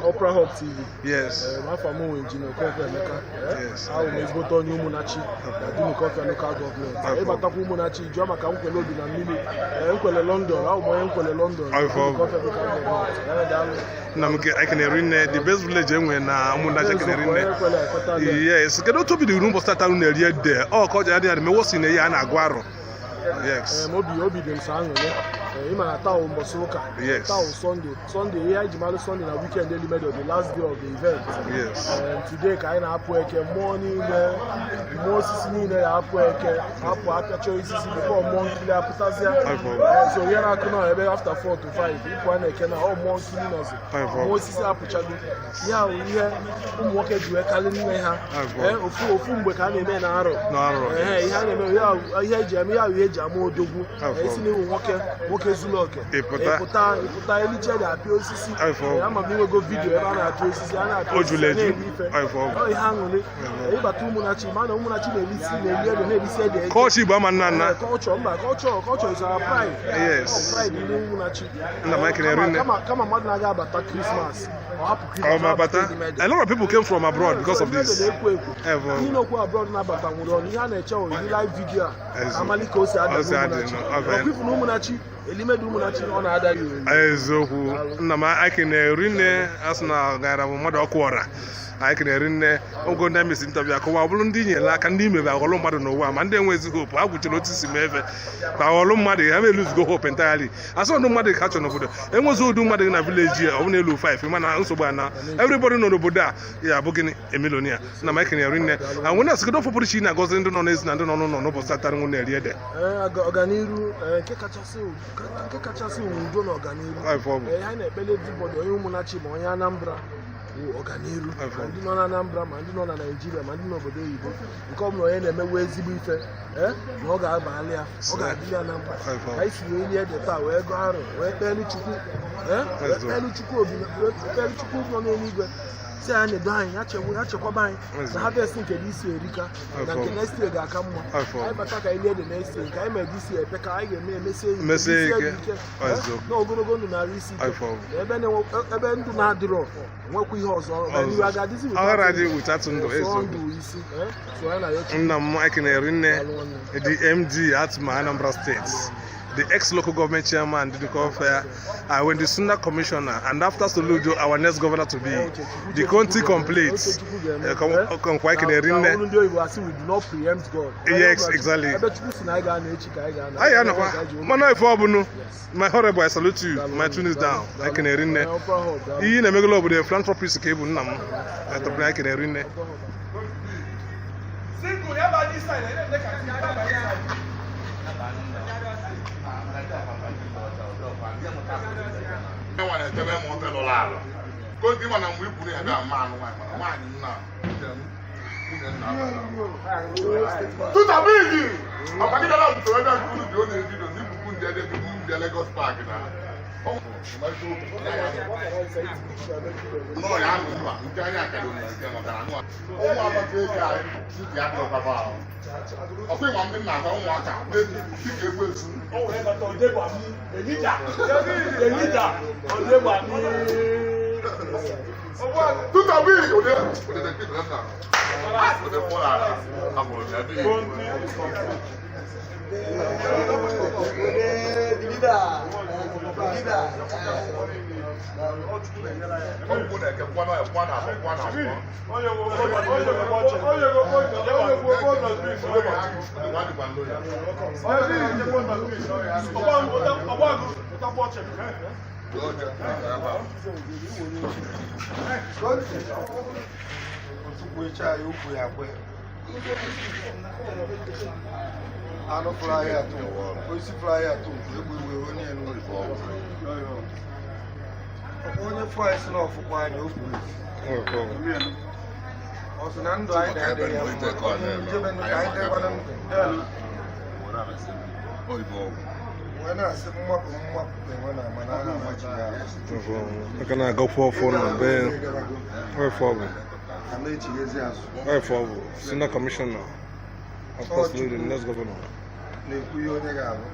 Opera Hub TV. Yes. Afọ m wụ Injinia Okonkwo Emeka. Yes. Ahụ m ezigbote onye Ụmụnachi na Dunukọfịa local government. Ịbatakwa Ụmụnachi jụọ maka nkwele obi na mmiri nkwele London, ahụ m onye nkwele London. Dunukọfịa local government. Daalụ. Nna m ekenere nne the best village enwe na Ụmụnachi ekenere nne. Yes. Kedu otu obi dị uru ụbọchị tata unu na-eri ede ọ ka ọ ji adị adị mewosi na ihe a na-agụ arụ. Yes. Obi dị m sọ aṅụrị. Ịma na taa ụbọchị ụka. Taa Sunday. Sunday ihe anyị ji malụ Sunday na weekend Elimedo, the last day of the event. Yes. Today ka anyị na-apụ eke mmụọ niile mmụọ osisi niile ya apụ eke apụ apịacha osisi before mmụọ nkiri apụtazịa. So ihe na-akụ na ebe after 4 to 5 ịpụ a na-eke na ọ mmụọ nkiri nọzi. Mmụọ osisi apụchago. Ihe ahụ ihe ụmụ nwoke ji wee kalị nne ha. Ofu mgbe ka a na-eme na arọ. Ihe a na-eme ihe eji eme ihe ahụ ihe eji ama odogwu. Esi n'iwu nwoke nwoke zuru oke ịpụta eliche ga-apịa osisi. Ama m inwego vidiyo ebe a na-apịa osisi a na-apịa osisi na-eri ife ihe aṅụrị. Ịbata Ụmụnachi ma na Ụmụnachi na-elisi na-eli ede na-elisi ede. Kọlchọ Igbo ama nna nna. Kọlchọ mba kọlchọ is our pride. Yes. Pride ndị Ụmụnachi. Nna m ekele rinne. Kama mmadụ na-aga abata Christmas ọ hapụ Christmas. A lot of people came from abroad because of this. Ndị na-okwu abroad na-abata nwere ọnụ ihe a na-eche oyiri live video a amali ka o si ada n'Ụmụnachi. Ọkwifu na Ụmụnachi Elimedo Ụmụnachi ọ na-ada ya oyi. Eziokwu nna m akene rinne asị na gara bụ mmadụ ọkụ ọra. Anyị kenere nne ogo ndị mesi ntọbịa akọwa ọ bụrụ ndị nyere aka ndị imebe aghọlụ mmadụ n'ụwa ma ndị enwezi hope ha gwuchere otu si mee efe ka aghọlụ mmadụ ha eluzugo hope entirely. Asọ ndụ mmadụ ka chọrọ n'obodo enwezi ụdị mmadụ na village a ọ bụ na elu 5 mana nsogbu a na everybody nọ n'obodo a ya abụ gịnị emilonia na ma ekenere nne a nwere asịgodo ofe pụrụ iche ị na-agọzi ndị nọ n'ezi na ndị nọ n'ụlọ n'ụbọchị satara nwụ na-eri ede. Ọganiru nke kachasị udo na ọganiru anyị na-ekpele everybody onye Ụmụnachi ma onye Anambra wụ ọganiru ma ndị nọ na Anambra ma ndị nọ na Naịjirịa ma ndị n'obodo oyibo nke ọ bụla onye na-emewe ezigbo ife na ọ ga-abalị ya ọ ga-adịrị ya na mkpa ka anyị si wee lie ede taa wee gụọ arụ wee kpeelu Chukwu kpeelu Chukwu nọ n'eluigwe si anyị na-edo anyị ya chekwaba anyị na harvest nke dị isi erika na nke next year ga-aka mma anyị bata ka anyị lie ede next year nke anyị mere isi epe ka anyị ga-eme emesie ike na ogologo ndụ narị isi ike ebe ndụ na-adịrọ nwekwa ihe ọzọ ndụ isi. Nna m ekenere nne the MD at Anambra State, the ex-local government chairman, the Fair, and when the Sunda commissioner, and after Soludo, our next governor to be, the county complete. We do not preempt God. Yes, exactly. I know. My horrible, I salute you. My tune is down. I can hear in there. You know, the philanthropist cable. I can hear in there. Anụ fly atụ, osisi fly atụ, egbu iwe onye enu. Onye fly si n'ọfụkwa anyị okwu efu. Ọ sị na ndụ anyị na-adịghị ya mma, njebe ka anyị dịkwana ndụ. Wee na-asị mmapụ mmapụ enwe na ama na aha amachi ya. Aka na-agakwa ọfọ na be ọfọ bụ. Ama echighezi azụ. Ọfọ bụ senior commissioner. Of course, the next governor. Na-ekwu ihe onye ga-abụ.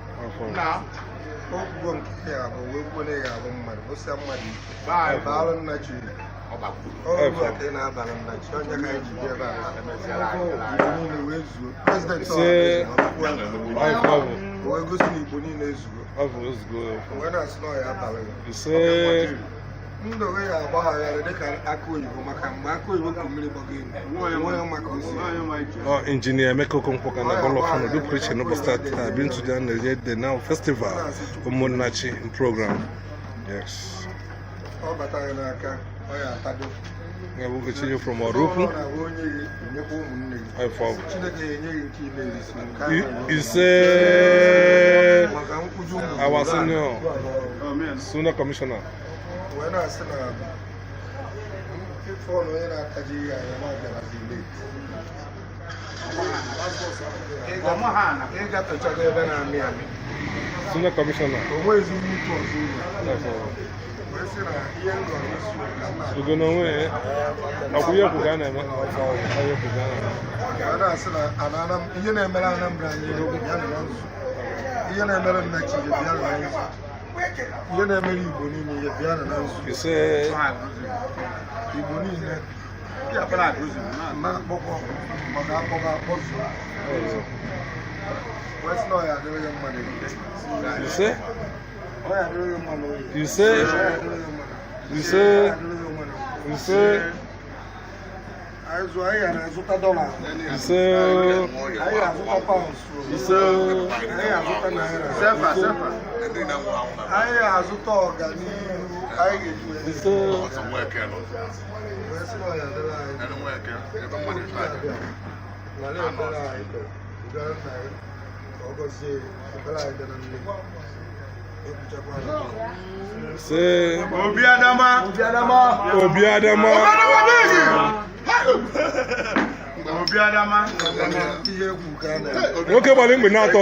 Okwugo nke ya abụ wee kwuo na ị ga-abụ mmadụ, osia mmadụ ike. Baalụ nna chi. Ọrụ a ka ị na-abalị nna chi, onye ka anyị ji bịa ebe a. Igbo niile wee zuo. Prezidenti ọha wee gosi na Igbo niile ezugo. Wee na-asị na ọ ya abalị gị. Ndụ gị ga-agbagharị dịka akụ oyibo maka mgbe akụ oyibo ka mmiri gbago elu. Nwa maka osi. Engineer Emeka Okonkwo ka na-agba ọfọ n'ụdị pụrụ iche n'ụbọchị taa bi ntụli a na-enye the now festival Ụmụnnachi program. Yes. Ọ batara n'aka, ọ ya atado. Ya bụ Ogechi from Oraukwu. Ọ na-abụ onye gị enyekwa ụmụnne gị. Chineke enye gị nke ị na-erisi nke ahụ. Ise Maka nkwụju ụmụ. Our senior commissioner. Wee na-asị na ife ọnụ onye na-ataji ihe anya na ọbịarazi late. Ịgafechago ebe na-amị amị. Senior commissioner. O nweghịzi mmutu ọzọ uru. Wee sị na ihe m gọrọ isi ka m na- Ugo n'onwe ya. Ọkwụ ihe kwu ka a na-eme. Ihe kwu ka a na-eme. Wee na-asị na ihe na-emere Anambra anyị bịa nọ na nzu. Ihe na-emere Nnachi ihe bịa nọ na nzu. Ihe na-emere Igbo niile ihe bịa nọ na nzu. Ise Igbo niile na-akpọkọ maka akpọkọ akpọzuo. Wee sị na ọ ya adịrị gị mma n'ehihie. Ise Ọ ya adịrị gị mma n'oyi. Ise Ọ ya adịrị gị mma na Ise Ọ ya adịrị gị mma na Ise. Anyị zụọ, anyị ga-azụta dọla. Ise. Anyị ga-azụta paụnds. Ise. Anyị ga-azụta naira. Sefa, sefa. Anyị ga-azụta ọganihu. Anyị ga-eji wee Ise. Wee sị na ọ ya dịrị anyị. Nara ekpere anyị kpere. Udo nna gị ka ọ gọzie ekpere anyị dị na mmiri. Ekwuchakwa na Ise. Obi Adama. Obi Adama. Obi Adama. Obi Adama. Ihe egwu ka a na-eme. Nwoke gbara mgbe na-atọ.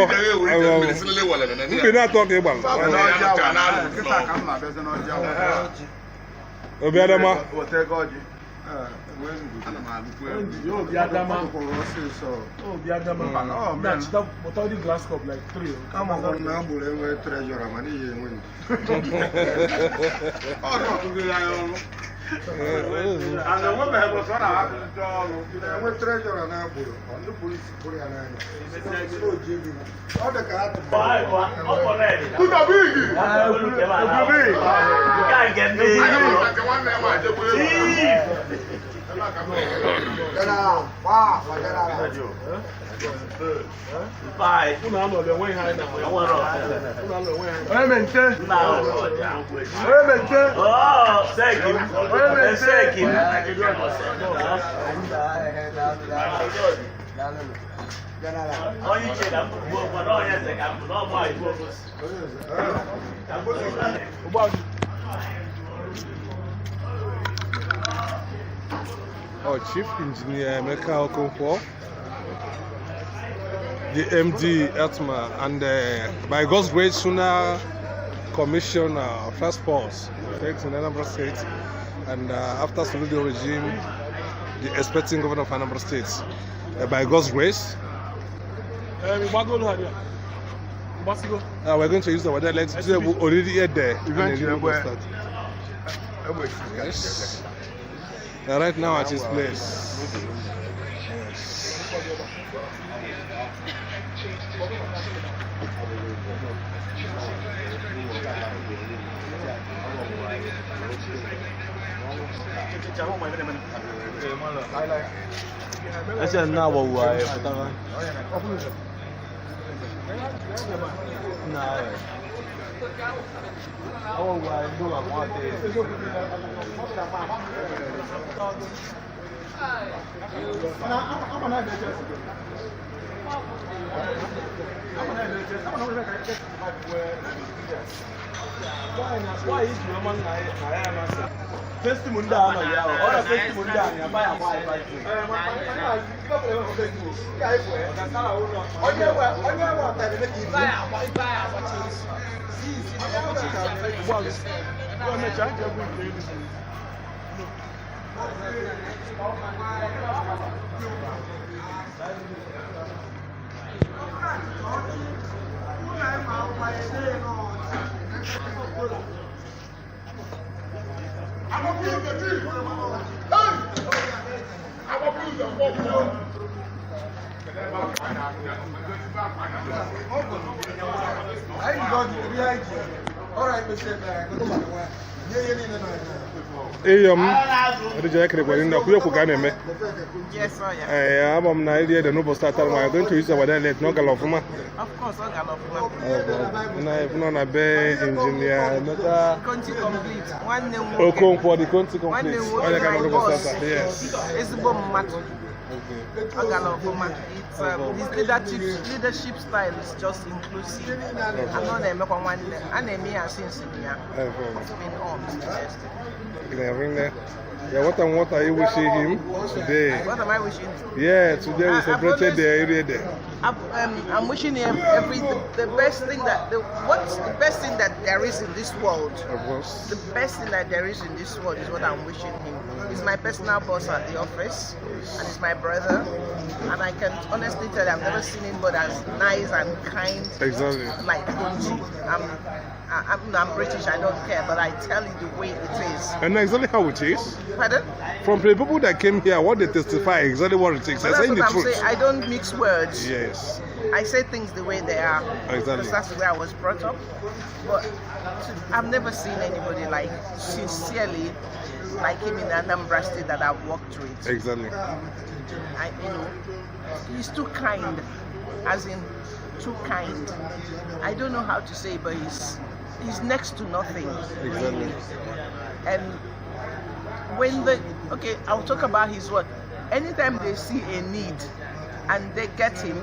Mgbe na-atọ ka ị gbara. Kịta ka m na-abịazi n'ọjị ahụ. Obi Adama. Weta ego ọjị. Obi Adama. Ọsịsọ. Obi Adama. Oh, man. Nah, but all the glass cup like three. Amakwa m na agboro enwe trejọra mana ihe enwe ndu. Ọ dị ọtụtụ ya ọrụ. And enwebeghị ụzọ ọ na-ahapụ ndị ọrụ. Enwe trejọra na agboro, ọ ndị polisi pụrụ ya n'anya. Sị o ji ego. Ọ dị ka atụ. Unu anọghị enwe ihe anyị na-ahụ. Unu anọghị enwe ihe anyị. Onye mente. Onye mente. Onye mente. Oh, Chief Engineer Emeka Okonkwo, the MD Etma, and by God's grace, sooner Commissioner of Transport in Anambra State, and after Soludo regime, the expecting governor of Anambra State. By God's grace, we're going to use our dialect. We already here there. And then we'll start. Yes. Right now at his place. Yes. Ese na wo wa e pụtara. Na e. Awo wa e do wa te. Testimony da anọ ya ọ na testimony da anyị abaghị agba anyị. Eyom, Adija ekerekwara ndị ọkụ okwu ka a na-eme. Yes, sir, yeah. Ee, ama m na iri ede n'ụbọchị tata ma going to use our dialect na ọ gara ọfụma. Of course, ọ gara ọfụma. Na nọ na be engineer Emeka Conti complete. Nwanne m nwoke. Okonkwo, the Conti Nwanne complete. m nwoke, Onye ka nọ my n'ụbọchị boss. tata. Yes. Ezigbo mmadụ. Ọ gara ọfụma. It's, his leadership style is just inclusive. And ọ na-emekwa nwanne. A na-eme ya since ya. It's been on since yesterday. Yeah, what are you wishing him today? What am I wishing him? Yeah, today we celebrated the area there. I'm wishing him the best thing that what's the best thing that there is in this world. Of course. The best thing that there is in this world is what I'm wishing him. He's my personal boss at the office, and he's my brother. And I can honestly tell you, I've never seen him but as nice and kind. Exactly. Like Kunji. I'm British, I don't care, but I tell you the way it is. And exactly how it is. Pardon? From the people that came here, what they testify, exactly what it is. But I'm saying the that's what I'm truth. saying. I don't mix words. Yes. I say things the way they are. Exactly. Because that's the way I was brought up. But I've never seen anybody like sincerely like him in Anambra State that I've worked with. Exactly. I, you know, he's too kind, as in too kind. I don't know how to say, but he's next to nothing. Exactly. Really. And when the okay, I'll talk about his work. Anytime they see a need and they get him,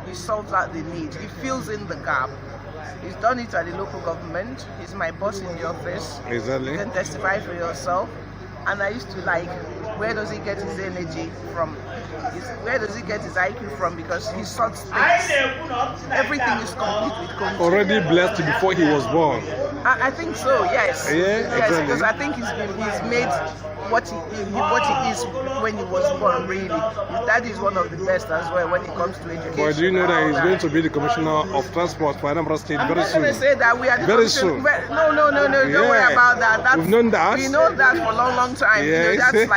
he solves out the need. He fills in the gap. He's done it at the local government. He's my boss in the office. Exactly. You can testify for yourself. And I used to like, where does he get his energy from? Where does he get his IQ from? Because he sorts things. Everything is complete with Konti. Already blessed before he was born. I think so, yes. Yeah, yes, exactly. Because I think he's made what he is when he was born, really. His dad is one of the best as well when it comes to education. But do you know that he's going to be the Commissioner of Transport for Anambra State I'm very not soon? going to say that we are the very soon. No, don't worry about that. We've known that. We know that for a long, long time. Yes. You know,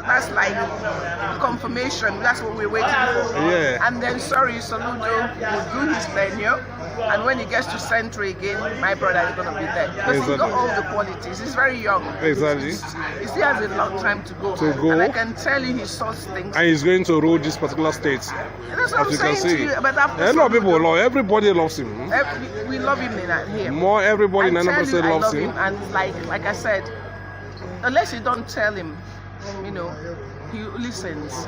that's like confirmation. That's what we're waiting for. Yeah. And then, sorry, Soludo will do his tenure, and when he gets to Central again, my brother is going to be there. Because Exactly. he's got all the qualities. He's very young. Exactly. He still has a long time to go. And I can tell you he sorts things. And he's going to rule this particular state. That's what as I'm saying you can see. to you. But after a lot of people love. Everybody loves him. We love him in here. More everybody in Anambra State loves him. And like I said, unless you don't tell him, you know, he listens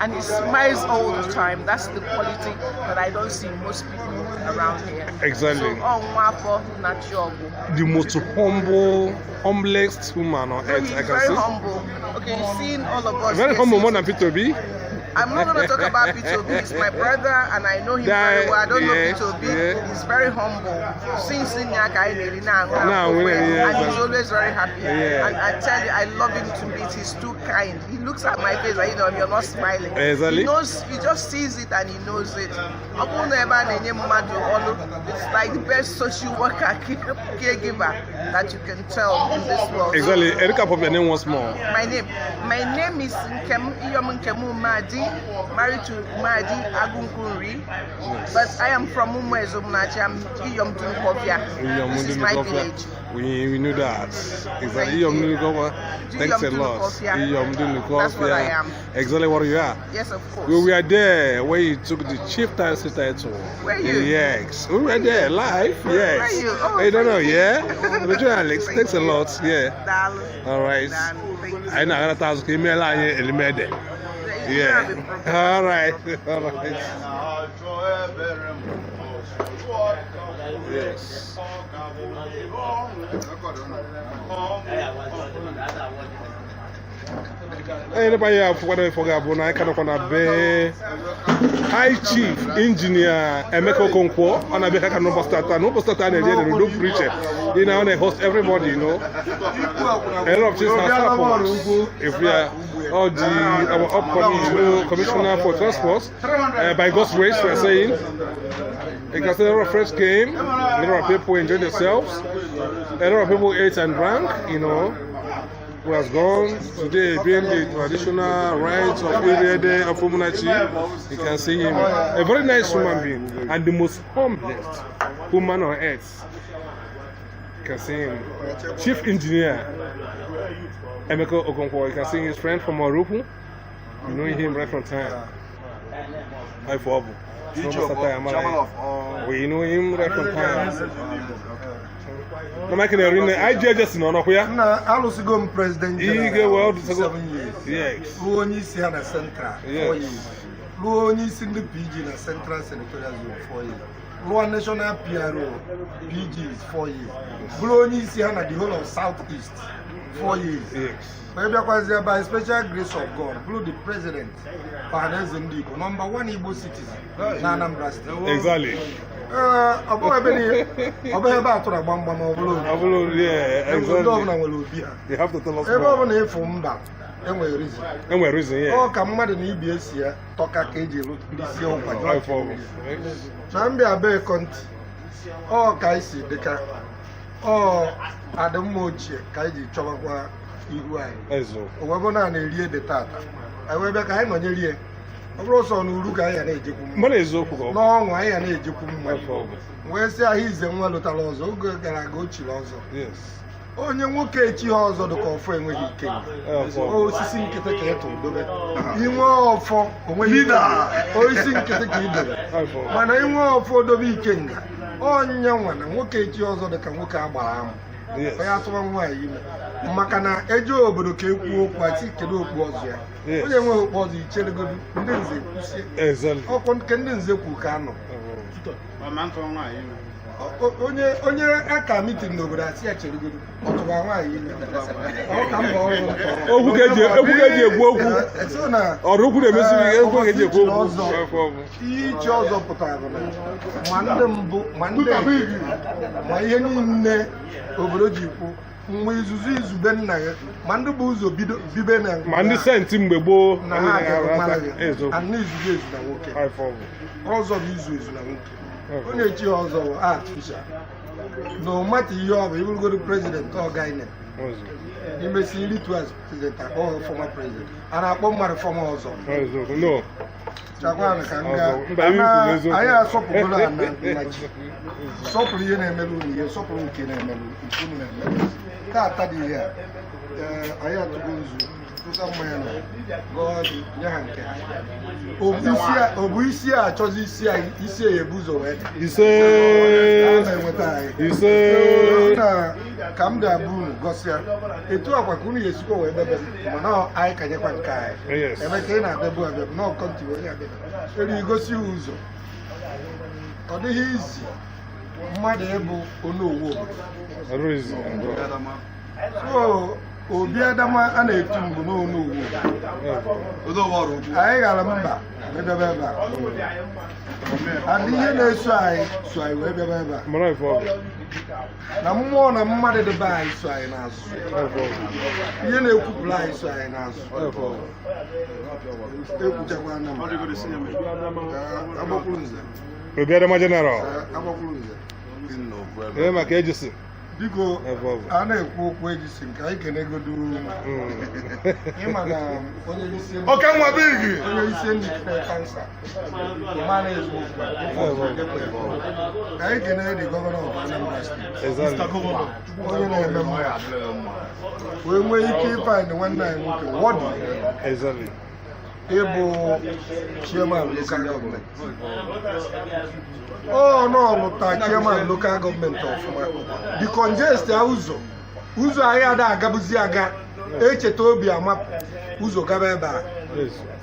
and he smiles all the time. That's the quality that I don't see most people around here. Exactly. So, the most humble, humblest woman on earth, he's I can very see. humble. Okay, you've seen all of us. Very humble, more than P2B. I'm not going to talk about P2B. He's my brother and I know him very well. I don't know P2B. Yeah. He's very humble. Since and he's always very happy. Yeah. And I tell you, I love him to bits. He's too kind. He looks at my face and you know, you're not smiling. Exactly. He knows, he just sees it and he knows it. It's like the best social worker, caregiver that you can tell in this world. Exactly. Erika, pop your name once more. My name is Nkem Iyom Nkemu Madi, married to Madi Agunkunri. Yes. But I am from Umueze Umunachi. I'm Iyom Dunukofia. This is my village. We knew that. Exactly. Iyom Dunukofia. Thanks a lot. Iyom Dunukofia. That's what I am. Exactly what you are. Yes, of course. We were there where you took the chieftaincy title. Were you? Yes. We were there live. Yes. Were you? Oh, I don't know. Yeah. Alex, thanks a lot. Yeah. All right. I know. Yeah. All right. All right. Yes. Anybody have what I forgot? I can't be High Chief Engineer Emeka Okonkwo on a Beka no starter, no starter, and no preacher. You know, they host everybody, you know. A lot of things happen. If we are all the our upcoming new commissioner for transport, by God's grace, we are saying. Because a lot of fresh came, a lot of people enjoyed themselves, a lot of people ate and drank, you know. Who has gone today being the traditional rites of Iriede of Umunachi. You can see him, a very nice human being and the most humblest human on earth. You can see him, Chief Engineer Emeka Okonkwo. You can see his friend from Orupu. You know him right from time. Hi for we know him right from time. I president general 7 years. Yes. Ruo isi ha na Central 4 years. Ruo onye isi ndị PG na Central Senatorial Zone 4 years. Ruo National PRO PG is 4 years. Ruo onye isi ha na the whole of South East 4 years. Yes. By special grace of God, blew the president Ohanaeze Ndị Igbo, number 1 Igbo citizen na Anambra State. Exactly. You have to tell us more. Enwere reason, yeah. Ọ ka mmadụ na ibe esi ya tọka ka eji elu ụkwa. Na mbịa be Konti, ọ ka isi dịka ọ adịmma ochie ka anyị ji chọbakwa ihu anyị. O wee bụ na na-eri ede tata. Anyị wee bịa ka anyị nọnyere ya. Ọ bụrụ sọ na uru ka anyị ga na-ejekwu mma. N'ọnwụ anyị ga na-ejekwu mma. Wee sị ahụ ize nwa lụtara ọzọ oge gara aga o chiri ọzọ. Onye nwoke echi ha ọzọ dị ka ọfọ enweghị ike. Osisi nkịtị ka ịtụ dobe. Inwe ọfọ onweghị ike. Osisi nkịtị ka idobe. Mana inwe ọfọ dobe ikenga. Onye nwa na nwoke echi ọzọ dị ka nwoke a gbara amụ. Onye atụwa nwaanyị ime. Maka na eje obodo ka ekwuo okwu asị kedu okpu ọzọ ya. Onye enweghị okpu ọzọ icheregodu ndị nze kwusie. Ọkwọ nke ndị nze kwu ka anọ. Onye aka mitin n'obodo asị ya cheregodu ọtụba nwaanyị ime. Okwu ka eji ekwu okwu. Ọrụ okwu na-emesiri ike, okwu ka eji ekwu okwu. Ihe ichi ọzọ pụtara bụ na ma ndị mbụ ma ndị ma ihe niile obodo ji kwu mgbe izuzu izube nna ya ma ndị bụ ụzọ bibe na ma ndị senti mgbe gboo na ha ana izuzu ezu na nwoke ọzọ bụ izu ezu na nwoke. Onye echi ọzọ bụ artificial na ọmata ihe ọ bụ ịbụrụgodo prezident ọ gaine imesi rituals prezident akpọ fọma prezident a na-akpọ mmadụ fọma ọzọ. Chakwanụ ka nga anyị asọpụrụ na chi sọpụrụ ihe na-emere unu ihe sọpụrụ nke na-emere unu na-emere taata dị ihe a. Anyị atụgo nzu tụsa mmanya na gọọ gị nye ha nke ha. Ọ bụ isi a achọzi isi anyị isi ya ebu ụzọ wee dị na-enweta anyị ka m ga-abụ unu gọsịa etu akwa ka unu ga-esikwa wee bebe mana anyị ka nyekwa nke anyị Emeka ị na-abịabu abịa na ọkọntị onye abịa elu igosi ụzọ. Ọ dịghị izi mmadụ ịbụ onowu obodo. Obi Adama a na-etu mbụ n'onowu anyị gara mba wee bịaba ebe a. And ihe na-eso anyị so anyị wee bịaba ebe a. Na mmụọ na mmadụ dị be anyị so anyị n'azụ. Ihe na-ekwupụrụ anyị so anyị n'azụ. Ekwuchakwa na m. Agbakwuru nze. Obi Adama General. Agbakwuru nze. Ee, maka ejisi. Biko a na-ekwu okwu ejisi nke anyị kenegodu ịma na onye isi onye isi ndị kansa ịma na-ezu okwu ka anyị kene dị gọvanọ of Anambra steeti onye na-eme mma wee nwee ike ịfind nwanne anyị nwoke wọdụ ịbụ chairman local government. Ọ nọlụta chairman local government ọfụma decongest ya ụzọ ụzọ anyị ada agabuzi aga echeta obi amapụ ụzọ gaba ebe a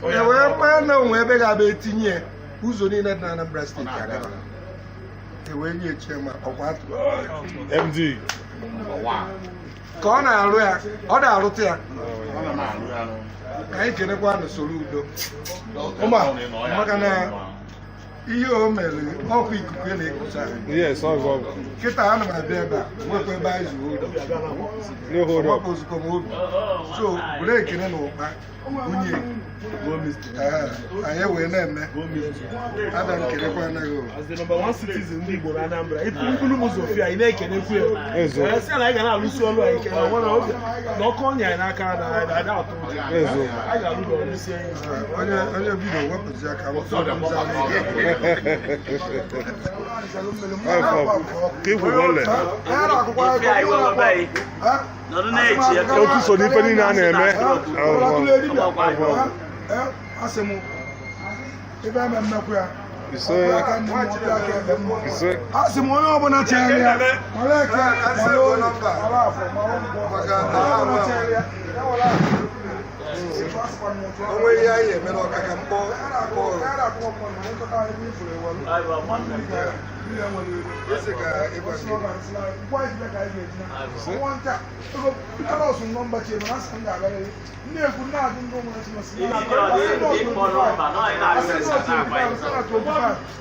e wee kpaa na onwe ebe ga-abịa etinye ụzọ niile dị na Anambra steeti agaba e wee nye chairman ọkwa atụrụ MD ka ọ na-arụ ya ọ na-arụta ya ka anyị kenekwa n'usoro udo maka na ihe o mere ọkụ ikuku na-ekusa kịta ana m abịa ebe a nwekwa ebe anyị zuru udo ọgbapụ m obi so bụrụ ekene na ụkpa nwunye anyị wee na-eme ada nkelekwa anaghị As the number one citizen ndị Igbo na Anambra, ibulu m ụzọ fia, ị na-ekenekwu ya. Sị na anyị ga na-alụsi ọlụ anyị ike na nwere oge na ọkụ ọnya anyị n'aka na ada atụ ụjọ. Anyị ga-alụ gị ọlụ sie ya. Onye bido wepụzi aka Otu so n'ife niile a na-eme. Asị m onye ọbụla chere ya mara eke mara orie mara afọ mara nkwọ onye ọbụla chere ya ya were akụ. Onwe ihe anyị emere ọka ka mkpọ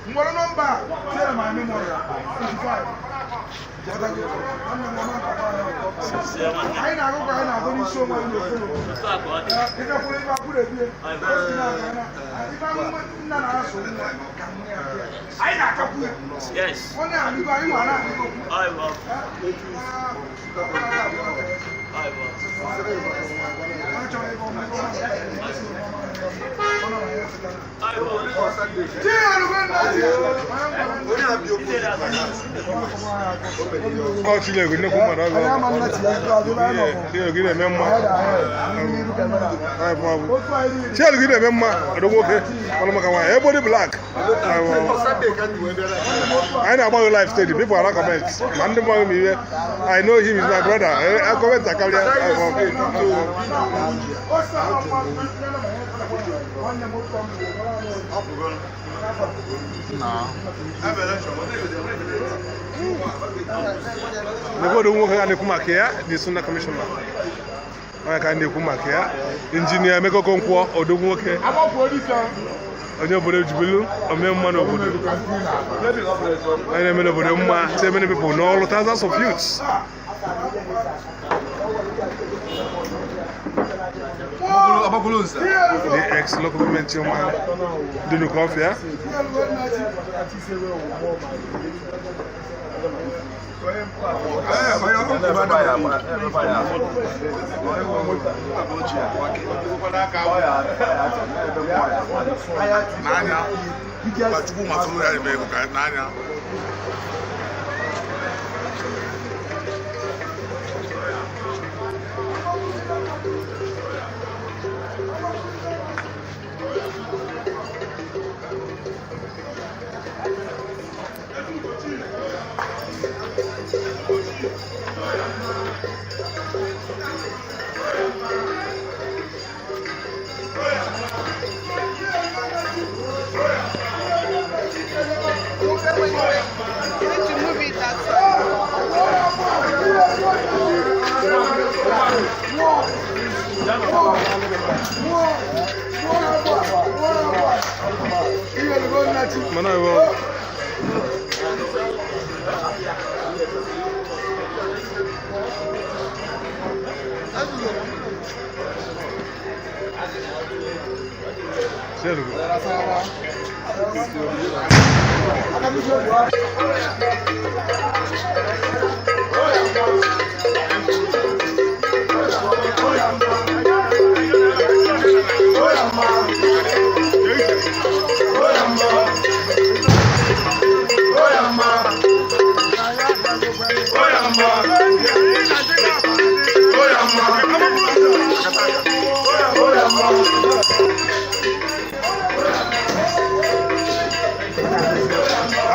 Nwere nọmba tinyere ma memori 25. Anyị na-agụ ka anyị na-agụ n'isi onwe anyị n'okpuru. Ịgakwuru ebe akwụrụ ebie. Ife ahụhụ nna na-asụ nwa ka nne ya bịa. Anyị na-akakwu ya. Ọ na-adịgo anyị nwa na-adịgo. Ọ Chineke nnukwu mmadụ ọ bụ na-eme mma. Chineke na-eme mma ọdụ nwoke ọnụ maka nwaanyị ebe dị black. Anyị na-agba gị live steady, people are comment ma ndị mmadụ ma ihe. I know him is my brother. I comment akarịa. N'obodo nwoke a na-ekwu maka ya the Suna Commissioner. Onye ka na-ekwu maka ya Injinia Emeka Okonkwo odogwu nwoke onye obodo Jubilu ome mma n'obodo onye na-eme n'obodo mma so many people n'ọrụ thousands of youths. The ex-local government chairman Dunu Kofia. You need to move it that side.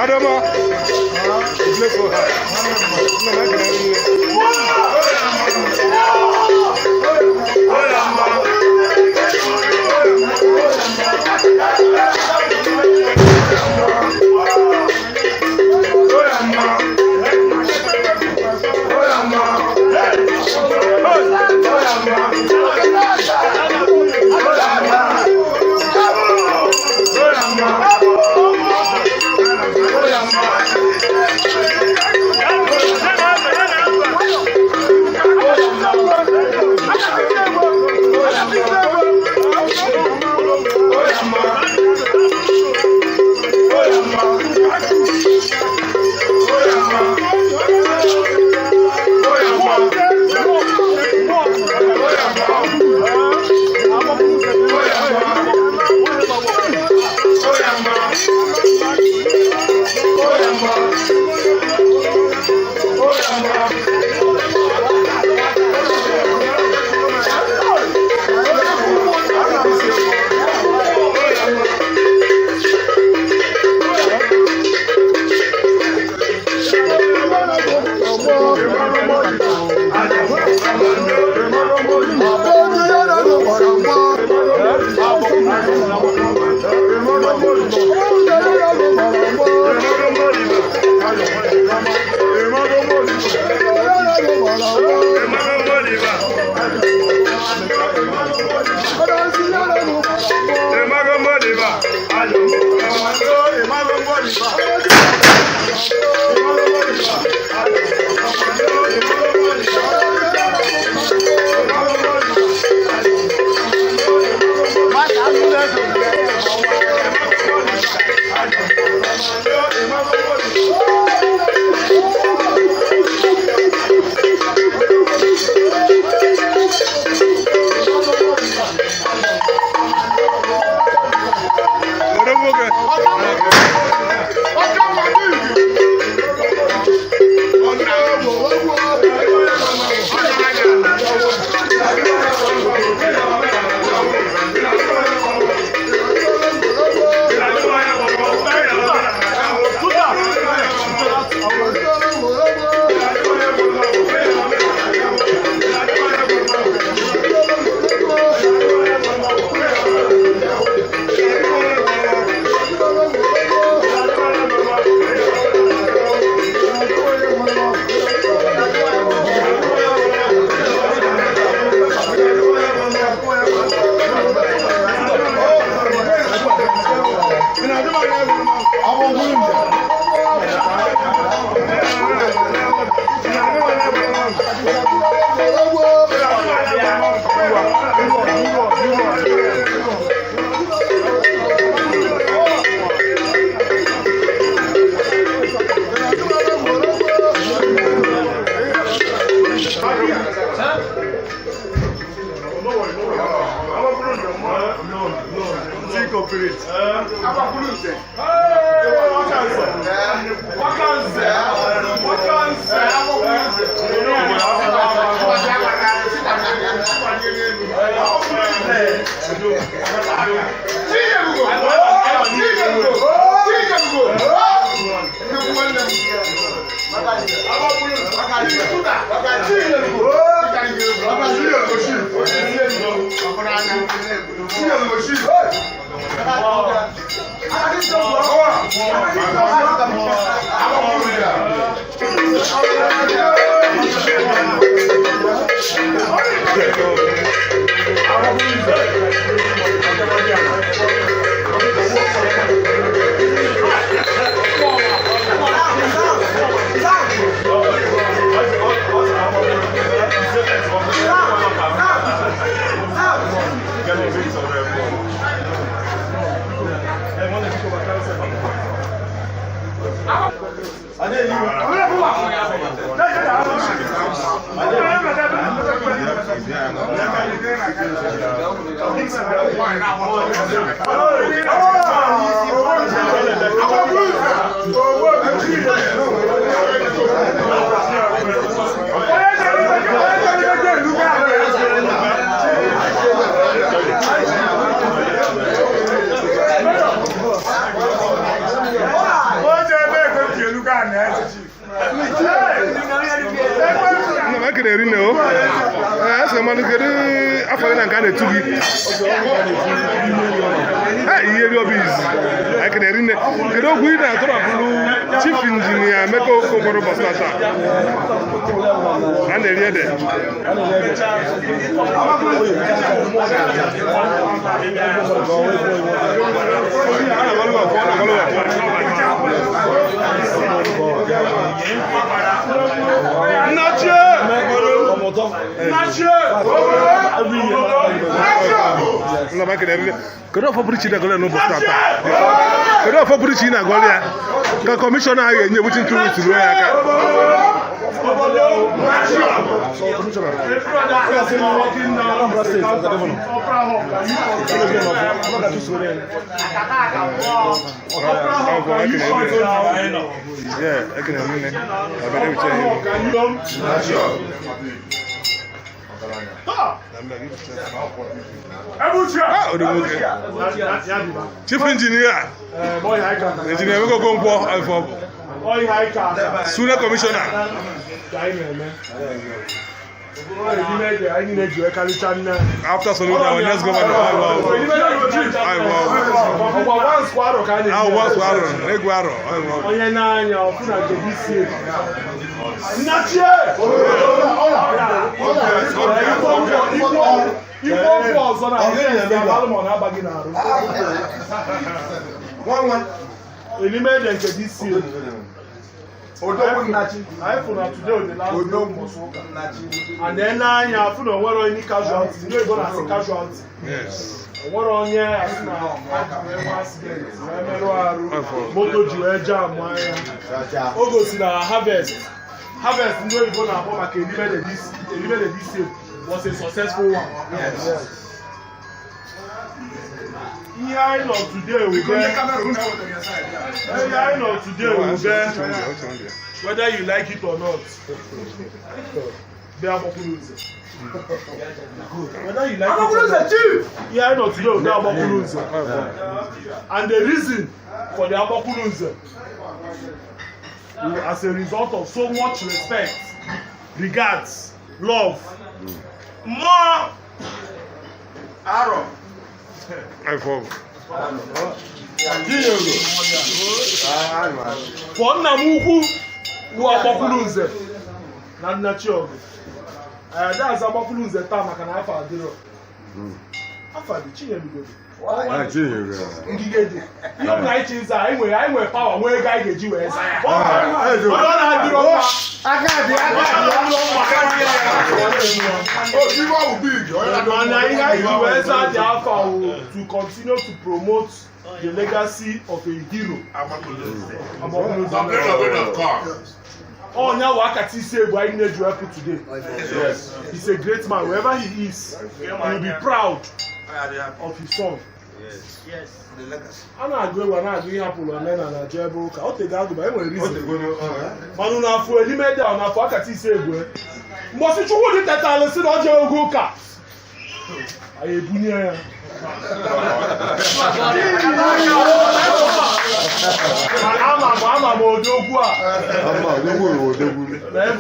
Adama, bless her. Nwoke. Kedu okwu ị na-atọrọpụrụ Chief Engineer Emeka Okonkwo ụbọchị taa? A na-eri ede. Kedu ọfọ pụrụ iche ị na-agọrọ ya n'ụbọchị taa? Kedu ọfọ pụrụ iche ị na-agọrọ ya ka kọmishọna ahụ ga-enye ebuchi ntụ ruo ya aka? Chief Engineer, Engineer Emeka Okonkwo, Senior Commissioner. After Soludo, our next governor, And then I feel no any casualty. You know, gonna see casualty. Yes. Moto ji wee jam anya. O gosi na harvest. Harvest ndị oyibo na-akpọ maka Elime this year was a successful one. Yes. Ihe Ihe anyị nọ today wube. Ihe anyị nọ today wube. Whether you like it or not. Bịa Agbakwuru Nze. Whether you like it or not. Ihe anyị nọ today wube Agbakwuru Nze. And the reason for the Agbakwuru Nze, as a result of so much respect, regards, love, more arrow. For nna m ukwu wụ Agbakwuru Nze na nna Chiọgụ. That's Agbakwuru Nze taa maka na afọ adịrọ. Afọ dị Chinyelugodo. Ngige dị. Ihe ọ bụla anyị chi nza, anyị nwere pawa, nwee ego anyị ga-eji wee za ya. Ọ na-adịrọ mma. Mana ihe anyị ji wee za dị afọ wụ to continue to promote the legacy of a hero. Onya wakati isi egwu anyị na-eji wepụ today. He's a great man. Wherever he is, he will be proud of his son. A na-agụ egwu a na-agụ ihe hapụrụ omenala jee ebe ụka o tego agụba enwere reason. Mana unu afụ elime dị ahụ n'afọ akata isi egwu mgbọsị Chukwudị tetara sị na ọ jee oge ụka anyị ebunye ya. Ama m odogwu a.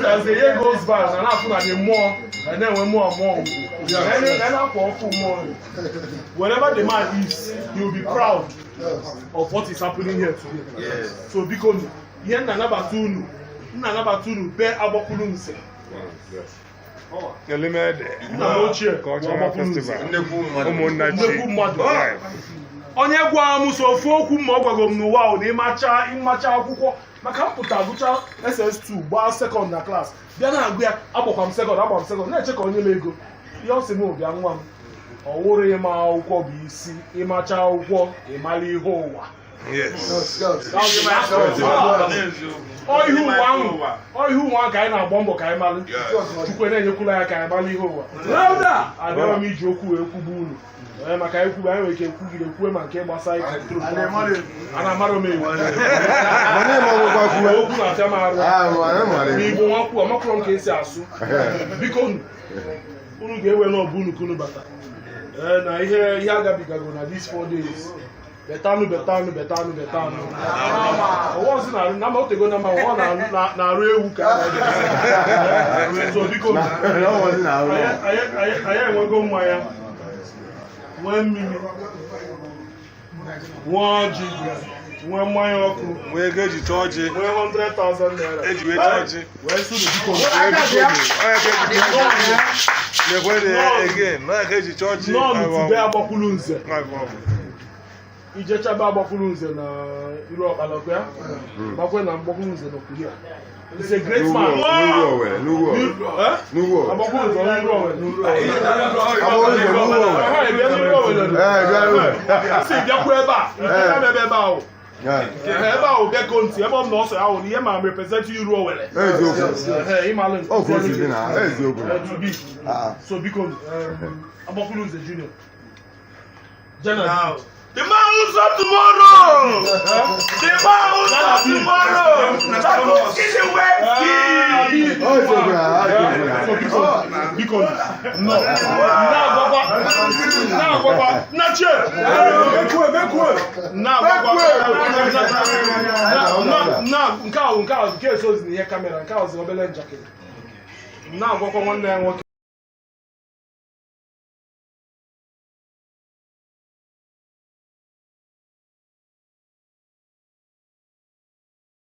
As the year goes by, na na-afụ na the mmụọ na na-enwe mmụọ mmụọ na na-akwa ọfụ mmụọ. Wherever the man is, he will be proud of what is happening here today. So biko ihe nna anabata unu be Agbakwuru Nze. Nna m ochie nnekwu mmadụ. Onye gwa m so ofu okwu ma ọ gwago m n'ụwa ahụ na ịmacha akwụkwọ maka mpụta gụcha SS2 gbaa sekọnd na klas bịa na-agụ ya agbakwa m sekọnd agba m sekọnd na-eche ka onye m ego ihe ọ sị m bịa nwa m ọ wụrụ ịma akwụkwọ bụ isi ịmacha akwụkwọ ịmara ihe ụwa. Ọ ihe ụwa ka anyị na-agba mbọ ka anyị malụ. Chukwu na-enyekwula ya ka anyị malụ ihe ụwa. Abịara m iji okwu wee kwugbu unu maka anyị kwugbu anyị nwere ike kwugide kwue ma nke gbasara a na-amara m ewu okwu na-afịa m arụ n'Igbo nwakwụ amakwụrụ m ka esi asụ. Biko unu ga-ewe n'ọbụ unu ka unu bata na ihe agabigago na these 4 days. Betanu betanu betanu betanu. Ọwọ́ sí na na otego na ma ọ na-arụ ewu ka a so biko anyị enwego mmanya nwee mmiri nwee ọjị nwee mmanya ọkụ nwee ego eji chọọ ọjị nwee 100,000 naira eji wee chọọ ọjị wee sụrụ biko nọọnụ tube Agbakwuru Nze. Ijechaba Agbakwuru Nze na iru ọkpalọkwa ya gbakwe na Agbakwuru Nze nọkwuru ya. He's a great man. Agbakwuru Nze n'Uru Owere. Si bịakwa ebe a ebe ahụ ebe ahụ bịa konti ebe ọ m na ọsọ ya hụ na ihe ma m represent Iru Owere. So biko Agbakwuru Nze Junior. General. The man who saw tomorrow! The man who saw tomorrow! That was in the way! Biko, no. Now, Nachie! Now, now, nke ahụ nke esozi na ihe kamera nke ahụ zi obele njakịrị. Na-agwakwa nwanne ya nwoke.